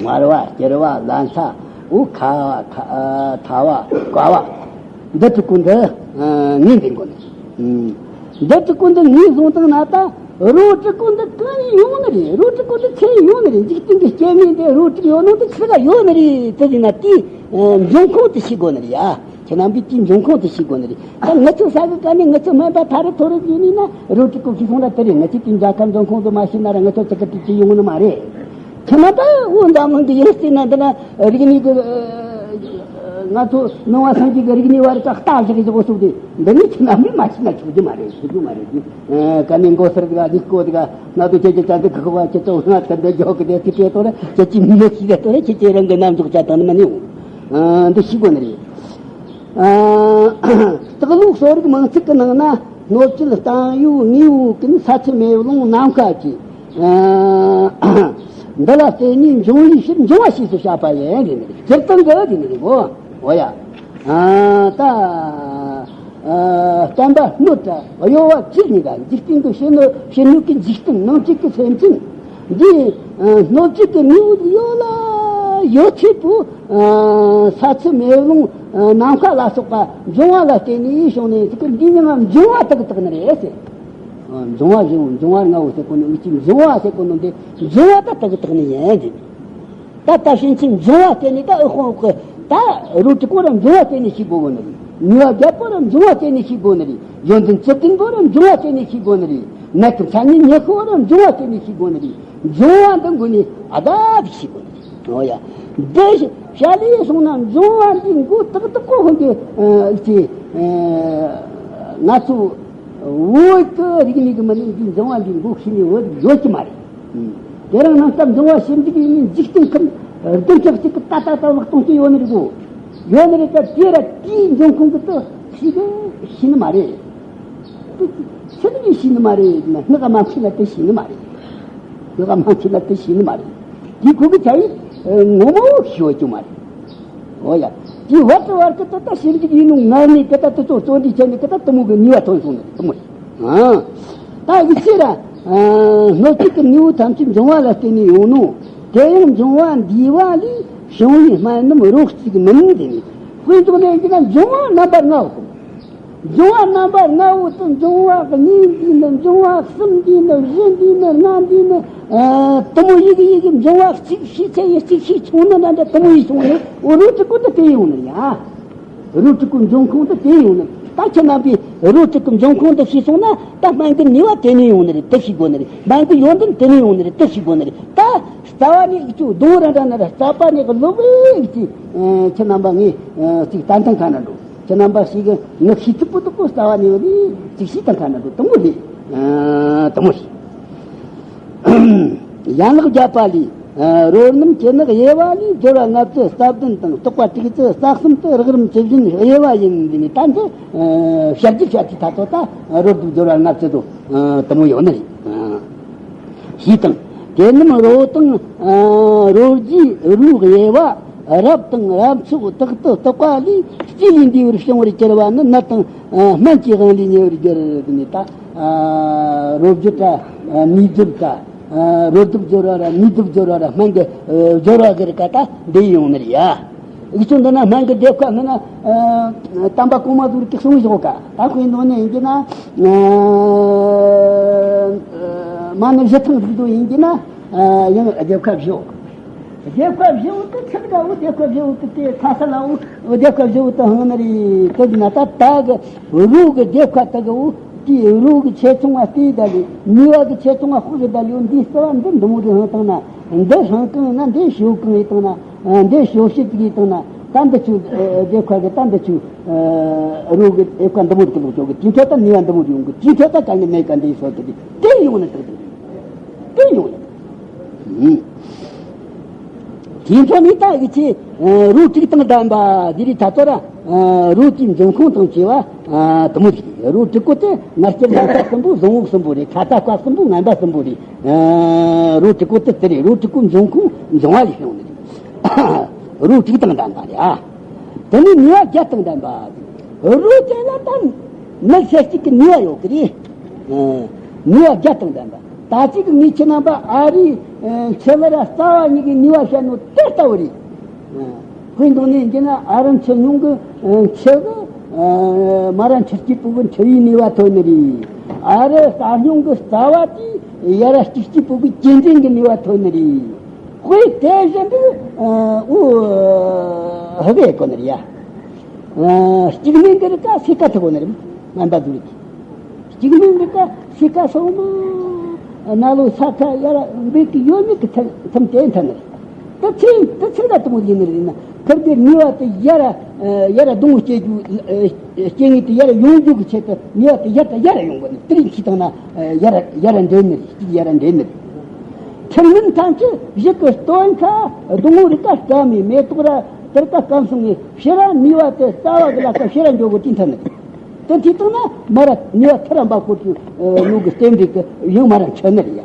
མངར་བ་སྐྱུར་བ་ལན་ཚྭ། འོ་ཁ་བ། ཁ། ཨ། ཚ་བ། བསྐ་བ། འདི་དྲུག་པོ་འདི། ཨ། ངོས་འཛིན་དགོས་ནི། ཨུམ། འདི་དྲུག་པོ་འདི་ངོས་བཟུང་དང་ན་ད་རོ་དྲུག་པོ་འདི་གང་ཡིན་ཡོང་ནི་རེད། རོ་དྲུག་པོ་འདི་ཚེ་ཡིན་ཡོང་ནི་རེད། འཇིག་རྟེན་གྱི་སྐྱེ་དངོས་འདི་རོ་དྲུག་ཡོད་ནོ་འདི་ཆི་ག་ཡོད་ནི་རེད། དེ་ཡིན་ན་དེའི། ཨ། འབྱུང་ཁུངས་དེ་ཤེས་དགོས་ནི་རེད་ཡ། ཁྱེད་རྣམ་པས་དེའི་འབྱུང་ཁུངས་དེ་ཤེས་དགོས་ནི་རེད། ད་ང་ཚོ་ས་གི་ཀ་ནས་ང་ཚོ་སྨན་པ་ཐ་རུ་ཐོ་རུ་ཡིན་ནི་ན་རོ་དྲུག་པོ་ཤེས་སོང་ན་དེ་རེད། ང་ཚོས་དེའི་འཇའ་ཁམས་འབྱུང་ཁུངས་དེ་མ་ཤེས་ན་ར་ང་ཚོ་ཅི་ག་དྲིས་ཀྱི་ཡོང་ནི་མ་རེད། ཁྱེད་རྣམ་པ་འོ་འཛམ་གླིང་གི་ཡང་རྩིས་ན་འདི་ན་རིག་གནས་ཀྱི། ང་ཚོ་ནང་བ་སངས་རྒྱས་ཀྱི་རིག་གནས་བར་ག་ལྟ་བཞག་བཞག་གོ་སོགས་ཏེ་འདི་ནི་ཁྱེད་རྣམ་པས་མ་ཤེས་ན་ཆོག་རྒྱུ་མ་རེད། ཆོག་རྒྱུ་མ་རེད་ཀྱི། ཨ། ཀ་ནས་མགོ་སེར་དགའ་ལིག་གོ་དགའ་ང་ཚོ་ཁྱེད་ཀྱི་ཅན་དུ་ཁུག་པ་ཁྱེད་ཚོ་ང་དེ་འདྲ་འཇོག་གི་དེ་དེ་སྤྲད་དོ་ར་ཁྱེད་ཀྱིས་མི་ཤེས་དེ་དོ་ར་ཁྱེད་ཀྱིས་རང་གི་རྣམ་འཇོག་བྱ་དང་ནི་མ་ནི་འོང་། ཨ། འདི་ཤེས་དགོས་ནི་རེད། ཨ། སྟག་ལུང་གསོ་རིག་མིང་ཚིག་གི་ནང་ན། སྣོད་བཅུད་བརྟན་གཡོའི་དངོས་པོ་ཀུན། ས་ཆུ་མེ་རླུང་ནམ་མཁའ་བཅས། ཨ། འདི་ལ་བརྟེན་ནས་འབྱུང་བའི་ཕྱིར། འབྱུང་བ་ཞེས་སུ་བྱ་བ་ཡིན་ཟེར་ནས། སྤྱིར་བཏང་གི་ཟེར་ནས་གོ། འོ་ཡ། ཨ། ད། ཨ། བརྟན་པ་སྣོད་དང་གཡོ་བ་བཅུད་གཉིས་ཀ། འཇིག་རྟེན་གྱི་ཕྱི་སྣོད། ཕྱི་སྣོད་ཀྱི་འཇིག་རྟེན། ནང་བཅུད་ཀྱི་སེམས་ཅན། འདི། ཨ། སྣོད་བཅུད་ཀྱི་དངོས་པོ་ཡོད་ལ་ཡོད་ཚད་པོ། ཨ། ས་ཆུ་མེ་རླུང་། ཨ། ནམ་མཁའ་ལ་སོགས་པ་འབྱུང་བ་ལ་བརྟེན་ནས་བྱུང་ནས། དེ་གི་འདི་མྱིང་ང་འབྱུང་བ་དག་དག་ནི་རེད་ཟེར། ཨ། འབྱུང་བ་བཞི་པོ། འབྱུང་བ་ལྔ་པོ་ཟེར་གོ་ནོ། འུ་ཅག་འབྱུང་བ་ཟེར་གོ་ནོ་འདི་འབྱུང་བ་ད་དག་དག་ནི་ཡིན་ཟེར། ད་ལྟ་ཕྱིན་ཆད་འབྱུང་བ་བརྟེན་ནས་ད་འུ་ཁོང་གི་ད་རོ་དྲུག་པོ་ར་འབྱུང་བ་བརྟེན་ནས་སྐྱེ་དགོས་ནི་རེད། ནུས་པ་བརྒྱད་པོ་ར་འབྱུང་བ་བརྟེན་ནས་སྐྱེ་དགོས་ནི་རེད། ཡོན་ཏན་བཅུ་བདུན་པོ་ར་འབྱུང་བ་བརྟེན་ནས་སྐྱེ་དགོས་ནི་རེད། ནད་དང་མཚན་ཉིད་ཉི་ཤུ་པོ་ར་འབྱུང་བ་བརྟེན་ནས་སྐྱེ་དགོས་ནི་རེད། འབྱུང་བ་འདི་མགོ་ནས་ཨ་ད་དེ་སྐྱེ་དགོས་ནི་རེད། འོ་ཡ། འདི་བྱ་ལས་སོང་ན་འབྱུང་བ་འདི་མགོ་ཏག་ཏག་གོ་ཧོན་གི་ཨ་ཅེ། ཨ། ང་ཚོ་བོད་ཀྱི་རིག་གནས་ཀྱི་མི་སྣས་འདི་འབྱུང་བ་འདི་མགོ་ཤེས་ནས་བོད་ཡོད་ཀྱི་མ་རེད། དེ་རིང་ནང་ལྟར་འབྱུང་བ་ཞིབ་འཇུག་ཡིན་ནི་འཇིག་རྟེན་ཁམས་བདུན་ཕྲག་གཅིག་གི་ཏག་ཏག་ཏག་ལག་སྟོང་གཅིག་ཡོད་ནི་རེད་གོ། ཡོད་ནི་རེད། ད་དེ་ར་དེའི་འབྱུང་ཁུངས་ཀྱི་དུ་ཤེས་གི་ཤེས་ནི་མ་རེད། དེ་ཚིག་གི་ཤེས་ནི་མ་རེད། སྔགས་མ་ཤེས་ན་དེ་ཤེས་ནི་མ་རེད། སྔགས་མ་ཤེས་ན་དེ་ཤེས་ནི་མ་རེད། དེ་ཁོ་གི་ཆ་ཡིན་ངོ་མ་བོ་ཤེས་ཡོད་ཀྱི་མ་རེད། འོ་ཡ། དེའི་བར་དུ་བར་གི་དུ་ད་ཞིབ་འཇུག་ཡིན་ནོ་ངར་ནས་གི་ད་དུ་ཚོ་བརྩོན་འགྲུས་བྱས་ནས་གི་ད་དུ་མོ་གི་ནུས་པ་ཐོན་སོང་ནི་དུ་མོ་ཡིན། ཨ། ད་གི་ཚེ་ར། ཨ། སྣོད་བཅུད་ཀྱི་དངོས་པོ་ཐམས་ཅད་འབྱུང་བ་ལ་བརྟེན་ནས་ཡོང་ནོ། དེ་ཡང་འབྱུང་བ་འདུས་པ་ལས་བྱུང་བའི་སྨན་རྣམས་རོ་གཅིག་མིན་ཟེར་ནས། དཔེ་འཇོག་ནས་ཡིན་ན་འབྱུང་བ་རྣམ་པ་ལྔ་བོ། འབྱུང་བ་རྣམ་པ་ལྔ་བོ་དུ་འབྱུང་བ་གཉིས་འདུས་ནི། འབྱུང་བ་གསུམ་འདུས་ནི། བཞི་འདུས་ནི། ལྔ་འདུས་ནི། ཨ། དུ་མོ་ཡི་གི་ཡི་གི་འབྱུང་བ་གཅིག་ཤས་ཆེ་ཡི་གཅིག་ཤས་ཆུང་ནི་འདྲ་འདྲ་དུ་མོ་ཡི་བྱུང་ནི། འོ་རོ་དྲུག་པོ་དུ་དེ་ཡོང་ནི་ཡ། རོ་དྲུག་པོའི་འབྱུང་ཁུངས་དུ་དེ་ཡོང་ནི། ད་ཁྱེད་རྣམ་པས་རོ་དྲུག་པོའི་འབྱུང་ཁུངས་དུ་ཤེས་སོང་ན། ད་སྨན་གྱི་ནུས་པ་དེ་ནས་ཡོང་ནི་རེད། དེ་ཤེས་དགོས་ནི་རེད། སྨན་གྱི་ཡོན་ཏན་དེ་ནས་ཡོང་ནི་རེད། དེ་ཤེས་དགོས་ནི་རེད། ད་རྩ་བ་ནས་ཨི་ཅུ་སྡོང་ར་འདྲ་ན་ར་རྩ་བ་ནས་གི་ལོ་བའི་ཨི་ཅི། ཨ། ཁྱེད་རྣམ་པ་ངས་ཨ་ཅིག་ཏན་ཏན་ཁ་ན་འགྲོ། ཁྱེད་རྣམ་པ་ཞིག་གི་ངག་ཤེས་ཐུབ་པོ་ཐུབ་པོ་རྩ་བ་ནས་ཡོད་ནི་ཅིག་ཤེས་ཏན་ཁ་ན་འགྲོ། དུ་མོ་རེད། ཨ། དུ་མོ་རེད། ཡན་ལག་བརྒྱད་པ་ལས། ཨ། རོ་རྣམས་ཀྱི་ནི་དབྱེ་བ་ལས། སྦྱོར་བ་ལྔ་བཅུ་རྩ་བདུན་དང་། བཏགས་པ་དྲུག་ཅུ་རྩ་གསུམ་དུ། རགས་རིམ་ཇི་བཞིན་དབྱེ་བ་ཡིན་ཟེར་ནས། ད་འདི། ཨ། བཤད་རྒྱུ་བཤད་རྒྱུ་ད་ཚོ་ད་རོ་སྒྲུབ་སྦྱོར་བ་ལྔ་བཅུ་དུ། ཨ། དུ་མོ་ཡོད་ནི་རེད། ཨ། ཞེས་དང་། དེ་རྣམས་རོ་དང་། ཨ། རོ་རྒྱུས་རོའི་དབྱེ་བ། རབ་དང་རབ་མཆོག་དག་ཏུ་བཏགས་པ་ལས། རྩིས་ལས་འདས་པར་བྱུང་བར་གྱུར་པ་ནི། ནད་དང་། ཨ། སྨན་གྱི་དབང་ལས་ཉེ་བར་འགྱུར་ཟེར་ནས། ད། ཨ། རོ་བསྒྱུར་དང་། ཨ། ནུས་བསྒྱུར་དང་། ཨ། རོ་སྒྲུབ་སྦྱོར་བ་ར་ནུས་སྒྲུབ་སྦྱོར་བ་ར་སྨན་གྱི། ཨ། སྦྱོར་བ་གི་རིགས་ཀ་ད་འདི་ཡོང་ནི་རེད་ཡ། འུ་ཚོ་འདི་ན་སྨན་གྱི་སྡེབ་ཁ་མིན་ན། ཨ། དམ་པ་གོང་མ་ཟུར་གྱི་གསུང་བཞག་ག་ད་དཔེ་འདོན་ནས་ཡིན་གྱི་ན། ཨ། མ་ཎི་བཞི་ཐང་ཟིག་འདོན་ཡིན་གྱི་ན། ཨ། ཡང་སྡེབ་ཁ་བཞི་བོ། སྡེབ་ཁ་བཞི་བོ་དེ་ཚིག་འདྲ་བོ། སྡེབ་ཁ་བཞི་བོ་དེ་དེ་ཁ་ས་ལ་བོ། སྡེབ་ཁ་བཞི་བོ་དེ་ཧང་ནི་རེད། དེ་ན་ད་ད་གི་རོ་གི་སྡེབ་ཁ་ད་གི་བོ། དེའི་རོ་གི་ཆེ་ཆུང་བ་དེའི་ད་ལི། ནུས་པ་གི་ཆེ་ཆུང་བ་དཔག་གི་ད་ལི་བོ། འདི་རྩ་བ་འདི་འདི་མོ་གི་ཧང་བཏང་ན། འདི་ཧང་གང་ཡིན་ན། འདི་ཞོ་གང་ཡིན་བཏང་ན། འདི་ཞོ་ཤེད་ཅིག་ཡིན་བཏང་ན། ད་འདི་ཆུ་སྡེབ་ཁ་གི་ད་འདི་ཆུ་རོ་གི་སྡེབ་ཁ་འདི་མོ་གི་ལོག་ཆོག་གི། དེ་ཚོ་ད་ནུས་པ་འདི་མོ་ཡོང་གི། དེ་ཚོ་ད་ག་ནི་མེད་ག་འདི་སོ་དེ་དེ་ཡོང་ནི་ད་དེ་དེ་ཡོང་ནི། དེ་ཚོ་ནི་ད་གི་ཆེ། རོ་དྲུག་དང་ལྡན་པ་འདི་རིགས་ད་ཚོ་ར། རོ་དེའི་འབྱུང་ཁུངས་དང་བཅས་པ་དུ་མོ་རེད། རོ་དྲུག་པོ་དེ་ངར་སྐྱེར་ལ་ས་གསུམ་པོ། གཟུང་འོག་གསུམ་པོ་རེད། ཁ་ཏ་བཀའ་གསུམ་པོ། ངན་པ་གསུམ་པོ་རེད། རོ་དྲུག་པོ་དེ་དེ་རེད། རོ་དྲུག་པོ་འབྱུང་ཁུངས་འབྱུང་བ་ལས་བྱུང་ནི་རེད། རོ་དྲུག་དང་ལྡན་པ་རེད་ཨ། དེ་ནས་ནུས་པ་བརྒྱད་དང་ལྡན་པ། རོ་དེ་ལ་ད་ནད་ཤེད་ཅིག་གི་ནུས་པ་ཡོད་གི་རེད། ནུས་པ་བརྒྱད་དང་ལྡན་པ། ད་ཅིག་གི་ངས་ཁྱེད་རྣམ་པ་ཨ་རིའི་ཆེ་ལ་ར་རྩ་བ་ཉིད་ཀྱི་ནུས་པ་བཤད་ནོ་དེ་ལྟ་བུ་རེད། དཔེ་འདོན་ནས་ཡིན་ན། ཨ་ར་མཆུ་སྙུང་གི་མཆུ་གི། མ་ར་མཆུ་སྐྱིད་པོ་གི་མཆུ་བའི་ནུས་པ་ཐོན་ནི་རེད། ཨ་ར་རྩ་སྙུང་གི་རྩ་བ་དེ་ཡ་ར་སྐྱིད་སྐྱིད་པོ་གི་གྱེན་འགྲེང་གི་ནུས་པ་ཐོན་ནི་རེད། དཔེ་དེ་བཞིན་དུ། ཨོ། ཧ་གེ་གོ་ནི་རེད་ཡ། སྐྱིད་སྙུང་གི་རིགས་ཀ་སེ་ཀ་ཐུབ་གོ་ནི་རེད། ངན་པ་ཟུར་གྱི། སྐྱིད་སྙུང་གི་ཀ་སེ་ཀ་སོང་ན། ན་ལོ་ས་ཁ་ཡར་འབེབས་ཀྱི་ཡོད་མེད་ཀྱི་ཐམ་ཐམ་དེ་འཐེན་ནི་རེད། ད་ཚིག་ད་ཚིག་ལ་དུ་མོ་ཡིན་ནི་རེད་ན། ཁིར་གི་ནུས་པ་དེ་ཡར་ཡར་གདོང་སྐྱེ་རྒྱུ། སྐྱེ་ངེས་དེ་ཡར་ཡོང་རྒྱུ་གི་ཆེད་དུ་ནུས་པ་དེ་ཡར་དང་ཡར་ཡོང་གོ་ནི། དེ་རིང་ཁྱི་དང་ན་ཡར་ཡར་འདྲེན་ནི་རེད། སྐྱིད་ཡར་འདྲེན་ནི་རེད། ཁྲིམས་མིན་ཐམས་ཅད་གཞི་གི་སྟོན་ཁ། སྡོང་བོ་རིགས་ཀ་སྐམ་མི་མེ་ཏོག་ར་དེར་ཀ་སྐམ་སོང་ངེ་ཕྱི་ར་ནུས་པ་དེ་རྩ་བ་གི་ལ་ཀ་ཕྱི་ར་འཇོག་གོ་དེ་འཐེན་ནི་རེད། དེ་འཐུས་བཏང་ན་མ་ར་ནུས་པ་ཐར་ར་འབབ་ཁོ་ཚོའི་ནུ་གི་རྟེན་འབྲེལ་གི་ཡང་མ་ར་འཆོལ་ནི་རེད་ཡ།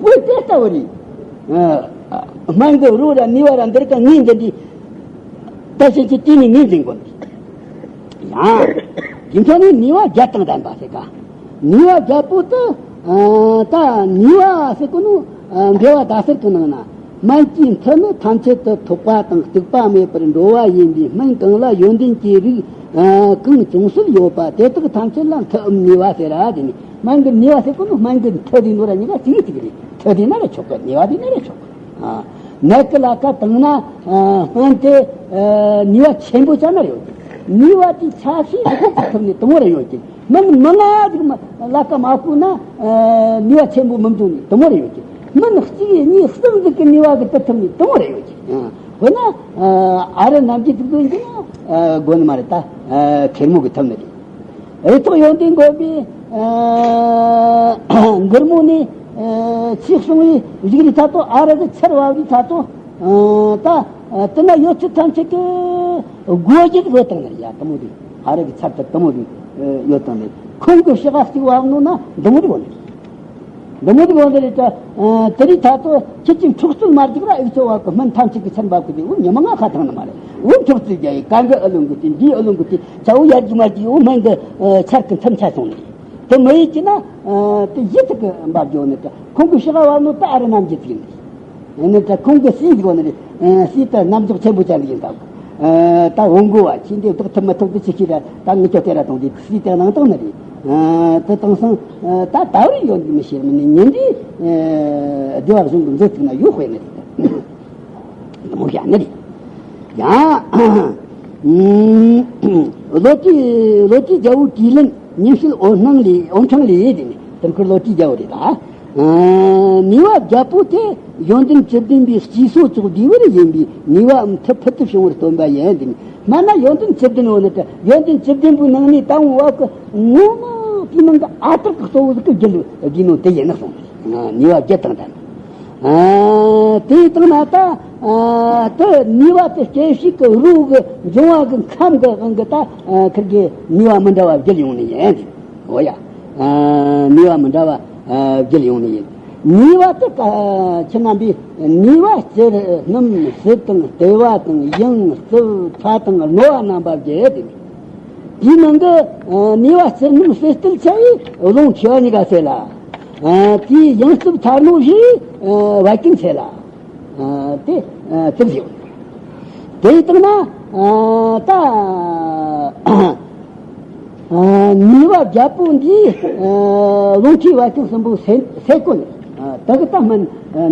འོ་དེ་ལྟ་བུ་རེད། སྨན་གི་རོ་ར་ནུས་པ་ར་འདིར་ཀ་ངོས་འཛིན་དུས། ད་ཕྱིན་ཆད་དེ་ནས་ངོས་འཛིན་དགོས་ནི། ཡང་། དེ་འཕྲོ་ནས་ནུས་པ་བརྒྱད་དང་ལྡན་པ་ཟེར་ག་ནུས་པ་བརྒྱད་པོ་དེ། ད་ནུས་པ་ཟེར་གོ་ནོ། འགྲེལ་བ་ཟླ་ཟེར་གི་ནང་ན། སྨན་གྱི་མཐུ་ནི་ཐམས་ཅད་དུ་ཐོགས་པ་དང་གཏུགས་པ་མེད་པར་འགྲོ་བ་ཡིན་པས། སྨན་གང་ལ་ཡོན་ཏན་གྱི་རིགས་གང་ཅུང་ཟད་ཡོད་པ་དེ་དག་ཐམས་ཅད་ལ་མཐུའམ་ནུས་པ་ཟེར་ར། དེ་ནི་སྨན་གྱི་ནུས་པ་ཟེར་གོ་ནོ། སྨན་གྱི་མཐུ་དེ་ནོ་ར་གཉིས་ཀ་གཅིག་གཅིག་རེད། མཐུ་དེ་ན་ར་ཆོག་གི། ནུས་པ་དེ་ན་ར་ཆོག་གི། ནད་ཀྱི་ལ་ཁ་བཏང་ན། སྨན་དེ་ནུས་པ་ཆེན་པོ་ཅན་ན་ར་ཡོད་གི། ནུས་པ་དེ་ཆ་ཤས་ཐོག་གི་ཐོག་ནས་དང་པོ་ར་ཡོད་གི། མི་མི་ང་ཟིག་མ་ལ་ཀ་མ་ཁུག་ན། ནུས་པ་ཆེན་པོ་མི་འབྱུང་ནི་དང་པོ་ར་ཡོད་གི། མི་གཅིག་གཉིས་གསུམ་ཟིག་གི་ནུས་པ་གི་དུ་ཐུབ་ནི་དང་པོ་ར་ཡོད་གི། དཔེར་ན། ཨ་རུ་རྣམ་རྒྱལ་ཟིག་དོན་གི་ན། དགོས་ནི་མ་རེད་ད། ཁེར་མོ་གི་ཐུབ་ནི་རེད། གཡུ་ཐོག་ཡོན་ཏན་བཀོད་པའི། མགུར་མོ་ནི། ཆེས་གསུང་བའི་གཞུག་ལས་ད་དོ་ཨ་རུ་གི་ཆར་བབས་ལས་ད་དོ། ད། དེ་ན་ཡོད་ཚད་ཐམས་ཅད་ཀྱི་སྒོ་འབྱེད་དགོས་བཏང་ནི་ཡ་དང་པོ་དེ། ཨ་རུ་གི་ཆར་དུ་དང་པོ་དེ་ཡོད་བཏང་ནི། ཁོང་གི་ཕྱི་ཁ་གཅིག་བབས་ནོ་ན་འདི་མོ་དེ་བོ་ནི། འདི་མོ་དེ་བོ་འདི་རེད་ད། དེ་རིགས་ད་དོ་ཁྱེད་ཀྱི་འཁྲུག་རྩོད་མ་རྒྱུག་ར་ཨེ་ཚོ་བ་གི་སྨན་ཐམས་ཅད་ཀྱི་ཆར་འབབ་གི་དེ་འུ་ཉི་མ་ང་ཁ་ཐང་ནི་མ་རེད། འུ་འཁྲུག་རྩོད་རྒྱག་ཡི་གང་གི་ཨུ་ལུང་གི་དེ་འདིའི་ཨུ་ལུང་གི་དེ་ཆ་འུ་ཡར་རྒྱུག་མར་རྒྱུག་འུ་སྨན་གི་ཆར་གི་མཚམས་ཆ་སོང་ནི། དེ་མི་ཡིན་གྱི་ན། དེ་ཡིད་ཐུག་གི་འབབ་རྒྱུ་ནི་དེ་ཁོང་གི་ཕྱི་ཁ་བ་ནོ་ད་ཨ་རུ་རྣམ་རྒྱལ་ཟིག་ཡིན། ནི་དེ་ཁོང་གི་སྲས་ཟིག་བ་ནི་རེད། སྲས་དེ་རྣམ་འཇོག་ཆེན་པོ་ཅན་ཟིག་ཡིན་ད། ད་འོང་དགོ་བ་ཁྱེད་འདི་བདག་ཐུབ་མི་ཐུབ་དེ་ཆི་ཤི་ར་ད་ངི་ཅོ་དེ་ར་དང་དེ་སྲས་དེ་ནང་དང་ནི་རེད། དེ་དང་སང་ད་ད་བར་ཡོད་འདི་མི་ཤེས་མི་ནི་ཉིན་འདི་བདེ་བ་བཟུང་གི་མཛོད་ཅིག་ན་ཡོད་དཔེ་ནི་རེད། མོ་ཡ་ནི་རེད། ཡང་། ལོ་ཀི་ལོ་ཀི་རྒྱལ་པོ་གྲོས་གླེང་ཉིན་བྱེད་འོད་སྣང་ལས་འོད་འཕྲེང་ལས་དེ་ནི་དེ་ཁུར་ལོ་ཀི་རྒྱལ་པོ་རེད་ད། ནུས་པ་བརྒྱད་པོ་དེ་ཡོན་ཏན་བཅུ་བདུན་པའི་སྤྱི་སོ་ཙོག་བསྡུས་པར་ཡིན་པས། ནུས་པའམ་མཐུ་ཕུལ་དུ་བྱུང་བར་སྟོན་པ་ཡིན། དེ་ནི་སྨན་ན་ཡོན་ཏན་བཅུ་བདུན་ཡོད་ནི་དེ་ཡོན་ཏན་བཅུ་བདུན་པོའི་ནང་ནས་དང་བ་གི་ངོ་མ་དེའི་ནང་གི་ཨ་ཐུར་གི་གཙོ་བོ་ཟིག་གི་རྒྱུད་ལ་བསྡུས་ནོ་དེ་ཡིན་ན་གསུངས། ནུས་པ་བརྒྱད་དང་ལྡན། དེའི་སྟེང་ན་ད། དེ་ནུས་པ་དེ་སྐྱེ་ཤི་གི་རོ་གི་འབྱུང་བ་གི་ཁམས་གི་དབང་གི་ད་ཁིར་གི་ནུས་པ་མི་འདྲ་བ་བརྒྱུད་ཡོང་ནི་ཡིན། འོ་ཡ། ནུས་པ་མི་འདྲ་བ་བརྒྱུད་ཡོང་ནི་ཡིན། ནུས་པ་དེ་ཁྱེད་རྣམ་པས་ནུས་པ་སྤྱིར་སྣུམ་ཟས་དང་ལྟེ་བ་དང་ཡང་རྩུབ་ཚྭ་དང་རྣོ་བ་རྣམ་པ་བརྒྱད་དེ། དེའི་ནང་གི་ནུས་པ་སྤྱིར་སྣུམ་ཟས་ལྟེ་བ་ཆེ་བས་རླུང་མཁྲིས་པ་གཉིས་ཀ་སེལ་ལ། དེའི་ཡང་རྩུབ་ཚྭ་རྣོ་བས་བད་ཀན་སེལ་ལ། དེ་རྩུབ་ཡོད། དེའི་སྟེང་ན་ད་ནུས་པ་བརྒྱད་པོ་འདིས་རླུང་མཁྲིས་པ་ཀུན་གསུམ་པོ་སེལ་སེལ་གོ་ནི། དེ་གི་ད་སྨན་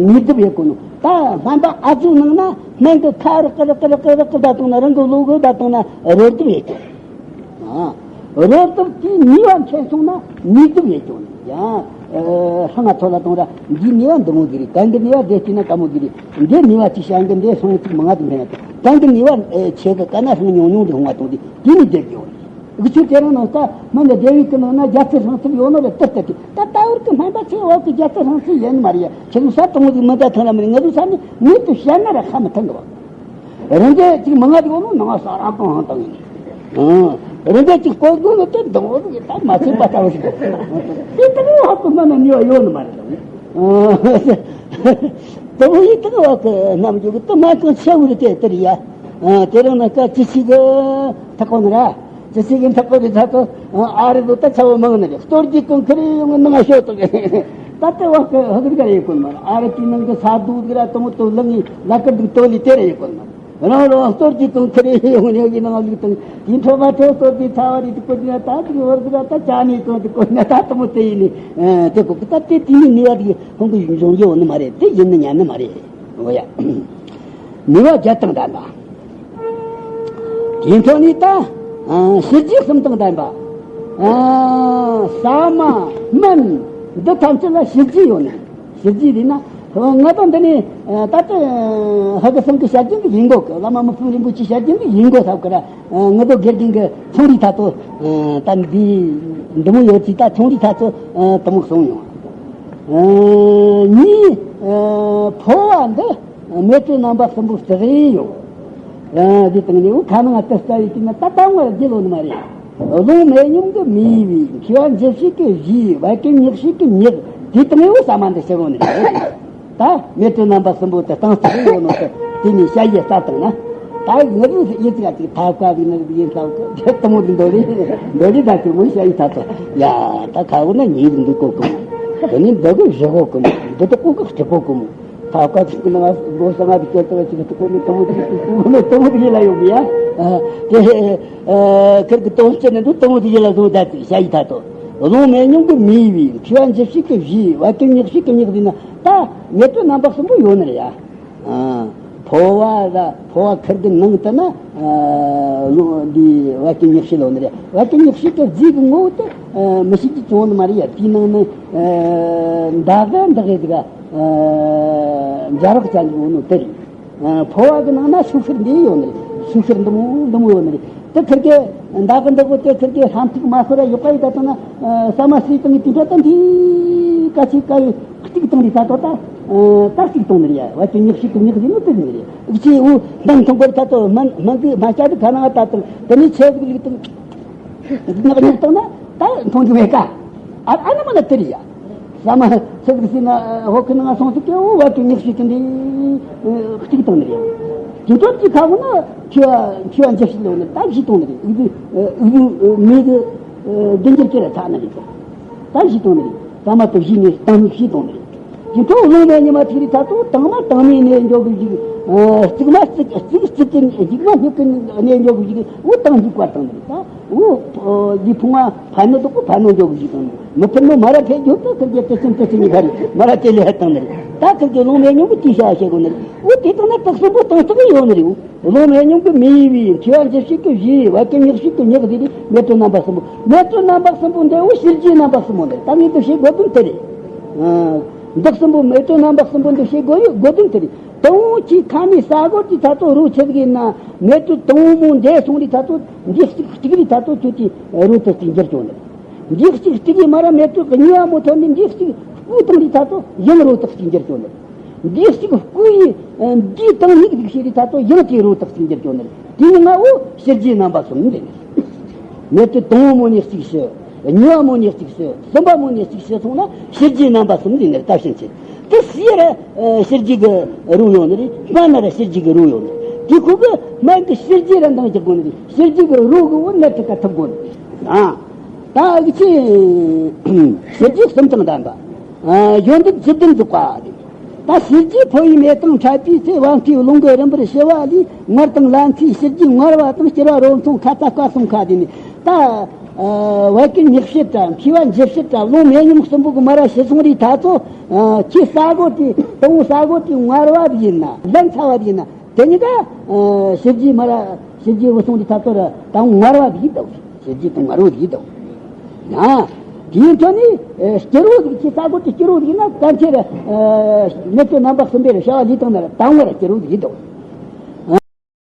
ནུས་སྡུད་ཡོད་གོ་ནོ། ད་སྨན་པ་ཨ་ཙུའི་ནང་ན་སྨན་གི་ཁ་རག་གི་རག་གི་རག་གི་རག་གི་ད་བཏང་ན་རང་གི་བློ་གི་ད་བཏང་ན་རོ་སྡུད་ཡོད་གོ། རོ་སྡུད་དེ་ནུས་པ་མཁྱེན་སོང་ན་ནུས་སྡུད་ཡོད་ཀྱང་ཡང་། ཧང་ང་ཐོ་ལ་གཏོང་ར་འདིའི་ནུས་པ་འདི་མོ་གི་རེད། གན་གི་ནུས་པ་འདི་སྐྱེས་ན་དཀའ་མོ་གི་རེད། འདི་ནུས་པ་གཅིག་བྱ་འགི་འདི་སོང་གཅིག་མང་ང་དུ་འཕེན་ཡ་དང་། གན་གི་ནུས་པ་ཆེ་གི་དཀའ་ན་ཧང་ཉུང་ཉུང་དུ་ཧོང་བ་གཏོང་དུས་དེ་ནི་བསྡད་ཡོད་རེད། འུ་ཆོས་དེ་རིང་ནང་ད་མི་འདི་སྡེ་བའི་གི་ནང་ན་རྒྱ་ཚ་ཧྲང་ཚ་ཡོད་ནོ་རེད། ཏི་ཏི་ཏི་ད་ལྟ་བར་གི་སྨན་པ་ཚོས་འོག་གི་རྒྱ་ཚ་ཧྲང་ཚ་ཡིན་ནི་མ་རེད་ཡ། ཁྱེད་ཚོ་ས་དང་པོ་ཟིག་མི་འདྲ་ཐང་ར་མི་རེད། ང་ཚོ་ས་ནི་ངེས་དུ་བཤད་ན་ར་ཧ་མི་ཐང་གི་བ། རང་རྒྱལ་གཅིག་མི་ང་དེ་བོ་ནང་ས་ར་གང་ཧང་དང་ཡིན། རང་རྒྱལ་གཅིག་སྐོར་དགོས་ནི་དེ་འདང་བོ་ཟིག་ད་མ་ཚད་པ་ལྟ་བུ་ཞིག་དེ་ལྟ་བུ་ཧ་གོ་མ་ན་ནུས་པ་ཡོད་ནི་མ་རེད། དེ་བོ་ཡིན་དང་བ་གི་རྣམ་འགྱུར་གི་དུ་མ་གང་ཆེ་བོ་རེད། དེ་ལྟར་ཡ། དེ་རིང་ན་ཀ་ཅི་ཞིག་གི་ཐག་གོ་ནི་ར། ཅི་ཞིག་གི་ཐག་གོ་རེད། ད་ལྟ་ཨ་རི་ལོ་ད་ཚ་བོ་མང་ནི་རེད། གཏོར་རྒྱུ་གང་ཁེར་ཡོང་ནང་ཤོད་དང་། ད་ལྟ་བ་གི་ཧ་གི་ག་རེ་ཡོད་གོ་ནི་མ་རེད། ཨ་རི་དེའི་ནང་གི་ས་རྡོ་གི་ར་དུ་མོ་དུ་ལང་ངི་ལ་ཀ་འདུག་དོ་ལི་དེ་རེ་ཡོད་གོ་ནི་མ་རེད། རང་རང་གཏོར་གྱི་དང་ཁ་རེ་ཡོང་ནས་ཡིན་ནང་ལུགས་དང་དེ་འཕྲོ་མ་འཕྲོ་གཏོར་གྱི་ཚ་བ་རེད། དེ་ཀོ་ནས་ད་དེ་བར་དུ་ད་ཅ་ནས་དང་དེ་ཀོ་ནས་ད་དུ་མོ་དེ་ཡིན་ནས་དེ་ཀོ་ད་དེ་དེ་ནས་ནུས་པ་དེ་ཧོང་གི་འབྱུང་རྒྱུ་ནི་མ་རེད། དེ་ཡིན་ནི་ཉན་ནི་མ་རེད། འོ་ཡ། ནུས་པ་བརྒྱད་དང་ལྡན་པ། དེའི་ཐོག་ནས་ད་ཞི་རྒྱས་གསུམ་དང་ལྡན་པ། ཟ་མ་སྨན་འདི་ཐམས་ཅད་ལ་ཞི་རྒྱས་ཡོད་ནས། ཞི་རྒྱས་རེད་ན། ང་དང་འདི་ནས་ད་ལྟ་ཧ་གི་སང་གི་བཤད་རྒྱུ་འདི་ཡིན་གོ་གི། བླ་མ་མི་ཕམ་རིན་པོ་ཆེ་བཤད་རྒྱུ་འདི་ཡིན་གོ་ཐབས་ཀི་ར། ང་ཚོ་དགེ་རྒན་གི་ཚོང་རིགས་ཐ་ཚོ་ད་འདི་འདི་མོ་ཡོད་ཅིག་ད་ཚོང་རིགས་ཐ་ཚོ་དུ་མོ་གསུངས་ཡོང་། གཉིས། ཕོ་བ་འདི་མེ་ཏོག་རྣམ་པ་གསུམ་པོ་ལྕགས་རི་ཡོད། འདི་དང་ནི་འུ་ཁ་ནང་ལ་ཏི་ལྟ་བའི་དུས་ན་ད་ལྟ་བ་རྒྱུ་ལོ་ནི་མ་རེད། རླུང་མེ་ཡུམ་གྱི་མེ་བའི་མཁས་པ་འཇིབས་བྱེད་ཀྱི་བཞིའི་བད་ཀན་མྱག་བྱེད་ཀྱི་མྱག་དེ་དང་ཡོད་ས་མ་འདི་ཕྱི་ལོགས་ནས། ད་མེ་དྲོད་རྣམ་པ་གསུམ་པོ་དེ་སྟེང་ཙིག་ཡོད་ནོ་དེ་དེ་ནས་ཞ་ཡི་ས་བཏང་ན། ད་ངུ་རུ་ཡི་ཙིག་ཅིག་ཐབ་ཀ་བི་ནི་ཡིན་ཙང་གི་དེ་དུ་མོ་དེ་འདོ་རི་འདོ་རི་ད་དེ་མོ་ཞ་ཡི་ཐ་ཚོ་ཡ། ད་ཁ་བོ་ན་ཉིད་འདུག་གོ་གི་མོ། དེ་ནི་འདི་གི་བཞི་གོ་གི་མོ། འདི་དུ་ཀོ་གི་སྤྲི་གོ་གི་མོ། ཐབ་ཀ་ཅིག་གི་ནང་ལོ་ས་ང་དུ་སྐྱོར་ཏོ་ཅིག་དུ་ཀོ་ནི་དུ་མོ་དེ་དུ་མོ་དེ་ལ་ཡོང་གི་ཡ། དེ་ཁིར་གི་དོན་སྤྱི་ནི་འདུག་དུ་མོ་དེ་ལ་བཟུང་ད་ཅིག་ཞ་ཡི་ཐ་ཚོ། རླུང་མེ་ཡུམ་གྱི་མེ་བའི་མཁས་པ་འཇིབས་བྱེད་ཀྱི་བཞིའི་བད་ཀན་མྱག་བྱེད་ཀྱི་མྱག་དེ་ན་ད་མེ་དྲོད་རྣམ་པ་གསུམ་པོ་ཡོད་ནི་རེད་ཡ། ཨ། ཕོ་བ་ལ་ཕོ་བ་ཁིར་གི་ནང་དུ་ན། ཨ། ལོ་འདི་བད་ཀན་མྱག་བྱེད་ལོ་ནི་རེད། བད་ཀན་མྱག་བྱེད་ཀྱི་རྫས་ཀྱི་ངོ་བོ་དེ། ཨ། མི་ཤེས་ཀྱི་བྱུང་ནི་མ་རེད་ཡ། དེའི་ནང་ནས། ཨ། མདའ་གི་འདི་གི་དེ་ག་ཨ། འཇའ་རག་ཅན་གྱི་ངོ་ནོ་དེ་རེད། ཨ། ཕོ་བ་གི་ནང་ན་ཤུག་ཤུར་འདི་ཡོད་ནི་རེད། ཤུག་ཤུར་འདི་མོ་འདི་མོ་ཡོད་ནི་རེད། དེ་ཁིར་གི་མདའ་གི་འདི་གོ་དེ་ཁིར་གི་ལྷམ་ཐིག་མ་ཤོར་ར་ཡོད་པ་ཡི་ད་དང་ན། ཨ། ས་མ་སྲིད་དང་གི་དུས་ད་ལྟ་འདི་ཀ་ཆི་ཀ་ཡི་གཅིག་བཏང་རེད་ད་ལྟ་ད། ཨ། ད་གཅིག་བཏང་ནི་རེད་ཡ། བད་ཀན་མྱག་བྱེད་ཀྱི་མྱག་ཟེར་ནོ་དེ་ནི་རེད། ཨུ་ཆི་འུ་མདང་ཐོང་པར་ད་ལྟ་མ་མ་གི་མ་བྱ་དུ་ཁ་ནང་ད་དང་དེ་ནི་ཆེ་གི་ལིག་དང་། ནག་ཉོག་བཏང་ན་ད་མཐོང་རྒྱུ་མེད་ཀ། ཨ་ཨ་ན་མ་ན་དེ་རེད་ཡ། ས་མ་ཚེ་གི་སྲིད་ན་ཧོ་ཁི་ནང་སོང་ཚུལ་གྱི་འུ་བད་ཀན་མྱག་བྱེད་ཀྱི་འདི་གཅིག་བཏང་ནི་རེད། དེ་ཚོ་གཅིག་ཁ་བོ་ན་མཁས་པ་མཁས་པ་འཇིབས་བྱེད་ལོ་ནི་ད་བཞི་བཏང་ནི་རེད། ཨུ་ཨུ་མེ་གི་བདུན་འགྱུར་ཅི་ར་ཚ་ན་རེད། ད་བཞི་བཏང་ནི་རེད། ས་མ་དུ་བཞི་ནས་བཏང་ནི་བཞི་བཏང་ནི་རེད། དེ་ཚོ་རླུང་མེ་ཉི་མ་ཐིག་རི་ཐ་ཚོ་དང་མ་དང་མའི་གནས་འཇོག་གི་ཞིག་རྩིག་མ་རྩིག་རྩིག་རྩིག་གི་མཇུག་མ་སྨྱུག་གི་གནས་འཇོག་གི་ཞིག་འུ་དང་མཇུག་པར་བཏང་ནི་རེད། ད་འུ་ལི་ཕུང་བ་ཕ་ནོ་དུ་གུ་ཕ་ནོ་འཇོག་གི་ཞིག་དང་མི་ཕུ་ནོ་མ་ར་ཕེ་འཇོག་ཏུ་ཁིར་གི་དེ་ཅན་དེ་ཅན་ཉི་ཁ་རེད། མ་ར་དེ་ལས་བཏང་ནི་རེད། ད་ཁིར་གི་རླུང་མེ་ཉུང་གི་དེ་བྱ་བྱེད་དགོ་ནི་རེད། འུ་དེ་དང་ན་དག་གསུམ་པོ་དང་དག་ཡོད་ནི་རེད། རླུང་མེ་ཉུང་གི་མེ་བའི་མཁས་པ་འཇིབས་བྱེད་ཀྱི་བཞི་བད་ཀན་མྱག་བྱེད་ཀྱི་མྱག་ཟེར་ཏེ་མེ་དྲོད་རྣམ་པ་གསུམ་པོ། མེ་དྲོད་རྣམ་པ་གསུམ་པོ་འདི་འུ་ཤེལ་རྗེས་རྣམ་པ་གསུམ་པོ་འདི་ད་ངས་འདི་བྱེད་དགོས་དོན་དེ་རེད། ཨ། འདི་གསུམ་པོ་མེ་དྲོད་རྣམ་པ་གསུམ་པོ་འདི་བྱེད་དགོས་ཡོད་དགོས་དོན་དེ་རེད། དང་པོ་ཁྱི་ཁ་མའི་ས་སྒོ་དེ་ཐ་ཚོ་རོ་ཆེ་གི་ན་མེ་དྲོད་དང་པོ་མོ་འདས་སོང་རི་ཐ་ཚོ་འདི་གཅིག་གཅིག་རི་ཐ་ཚོ་ཁྱོད་ཀྱི་རོ་དེ་གཅིག་འགྱུར་བྱུང་ནི། འདི་གཅིག་གཅིག་གི་མ་ར་མེ་དྲོད་གཉིས་པ་མོ་ཐོན་ནི་འདི་གཅིག་སྐུ་བཏང་རི་ཐ་ཚོ་ཡང་རོ་དེ་གཅིག་འགྱུར་བྱུང་ནི། འདི་གཅིག་སྐུ་ཡི་འདི་དང་ཡིག་འདི་ཤེས་རི་ཐ་ཚོ་ཡང་དེ་རོ་དེ་གཅིག་འགྱུར་བྱུང་ནི། དེ་ནི་ང་འུ་ཤེལ་རྗེས་རྣམ་པ་གསུམ་འདི་ནི། མེ་དྲོད་དང་པོ་མོ་ནས་གཅིག་ཤི། གཉིས་པ་མོ་ནས་གཅིག་ཤི། གསུམ་པ་མོ་ནས་གཅིག་ཤི་སོང་ན་ཤེལ་རྗེས་རྣམ་པ་གསུམ་འདི་ནི་ལྟ་བྱེད་ཅིང་། དེ་སྲིད་ར་ཤེལ་རྗེས་ཀྱི་རོ་ཡོང་ནི་རེད། སྔ་ན་ར་ཤེལ་རྗེས་ཀྱི་རོ་ཡོང་ནི་རེད། དེ་ཁོ་གི་སྨན་གྱི་ཤེལ་རྗེས་ར་འདང་རྒྱག་དགོས་ནི་རེད། ཤེལ་རྗེས་ཀྱི་རོ་གི་འོ་ནད་དེ་ཀ་ཐུབ་དགོས་ནི་རེད། ཨ། ད་ཨི་ཆེ་ཤེལ་རྗེས་གསུམ་དང་ལྡན་པ། ཨ། ཡོན་ཏན་བཅུ་བདུན་འཛུགས་པ་རེད། ད་ཤེལ་རྗེས་ཕོ་ཡི་མེ་དང་འཕྲད་པའི་ཚེ་བ་མཁྲིས་རླུང་གི་རིམ་པར་ཞི་བ་ལས་མངར་དང་ལན་ཚྭའི་ཤེལ་རྗེས་མངར་བ་དང་སྐྱུར་བ་རོ་མཚུངས་ཁ་ཚ་སྐ་གསུམ་ཁ་དེ་ནི། ད་ཨ་བད་ཀན་མྱག་བྱེད་དྲ་མཁས་པ་འཇིབས་བྱེད་དྲ་རླུང་མེ་ཡུམ་གསུམ་པོ་གི་མ་ར་ཤི་སོང་རི་ཐ་ཚོ། ཨ། ཁྱི་ས་སྒོ་དེ་དང་པོ་ས་སྒོ་དེ་མངར་བ་དེ་ཡིན་ན་ལན་ཚྭ་བ་དེ་ཡིན་ན་དེ་ནི་ད་ཨ་ཤེལ་རྗེས་མ་ར་ཤེལ་རྗེས་འུ་སོང་རི་ཐ་ཚོ་ར་དང་མངར་བ་དེ་ཡིན་ད། ཤེལ་རྗེས་དང་མངར་བོ་དེ་དང་། ཡང་། དེའི་ཐོག་ནས་ཨ་སྐྱུར་བོ་དེ་ཁྱི་ས་སྒོ་དེ་སྐྱུར་བོ་དེ་ན་གན་ཆེ་ར་ཨ་མེ་དྲོད་རྣམ་པ་གསུམ་པའི་ར་བྱ་བ་ལས་དང་ན་ར་དང་བ་ར་སྐྱུར་བོ་དེ་དང་།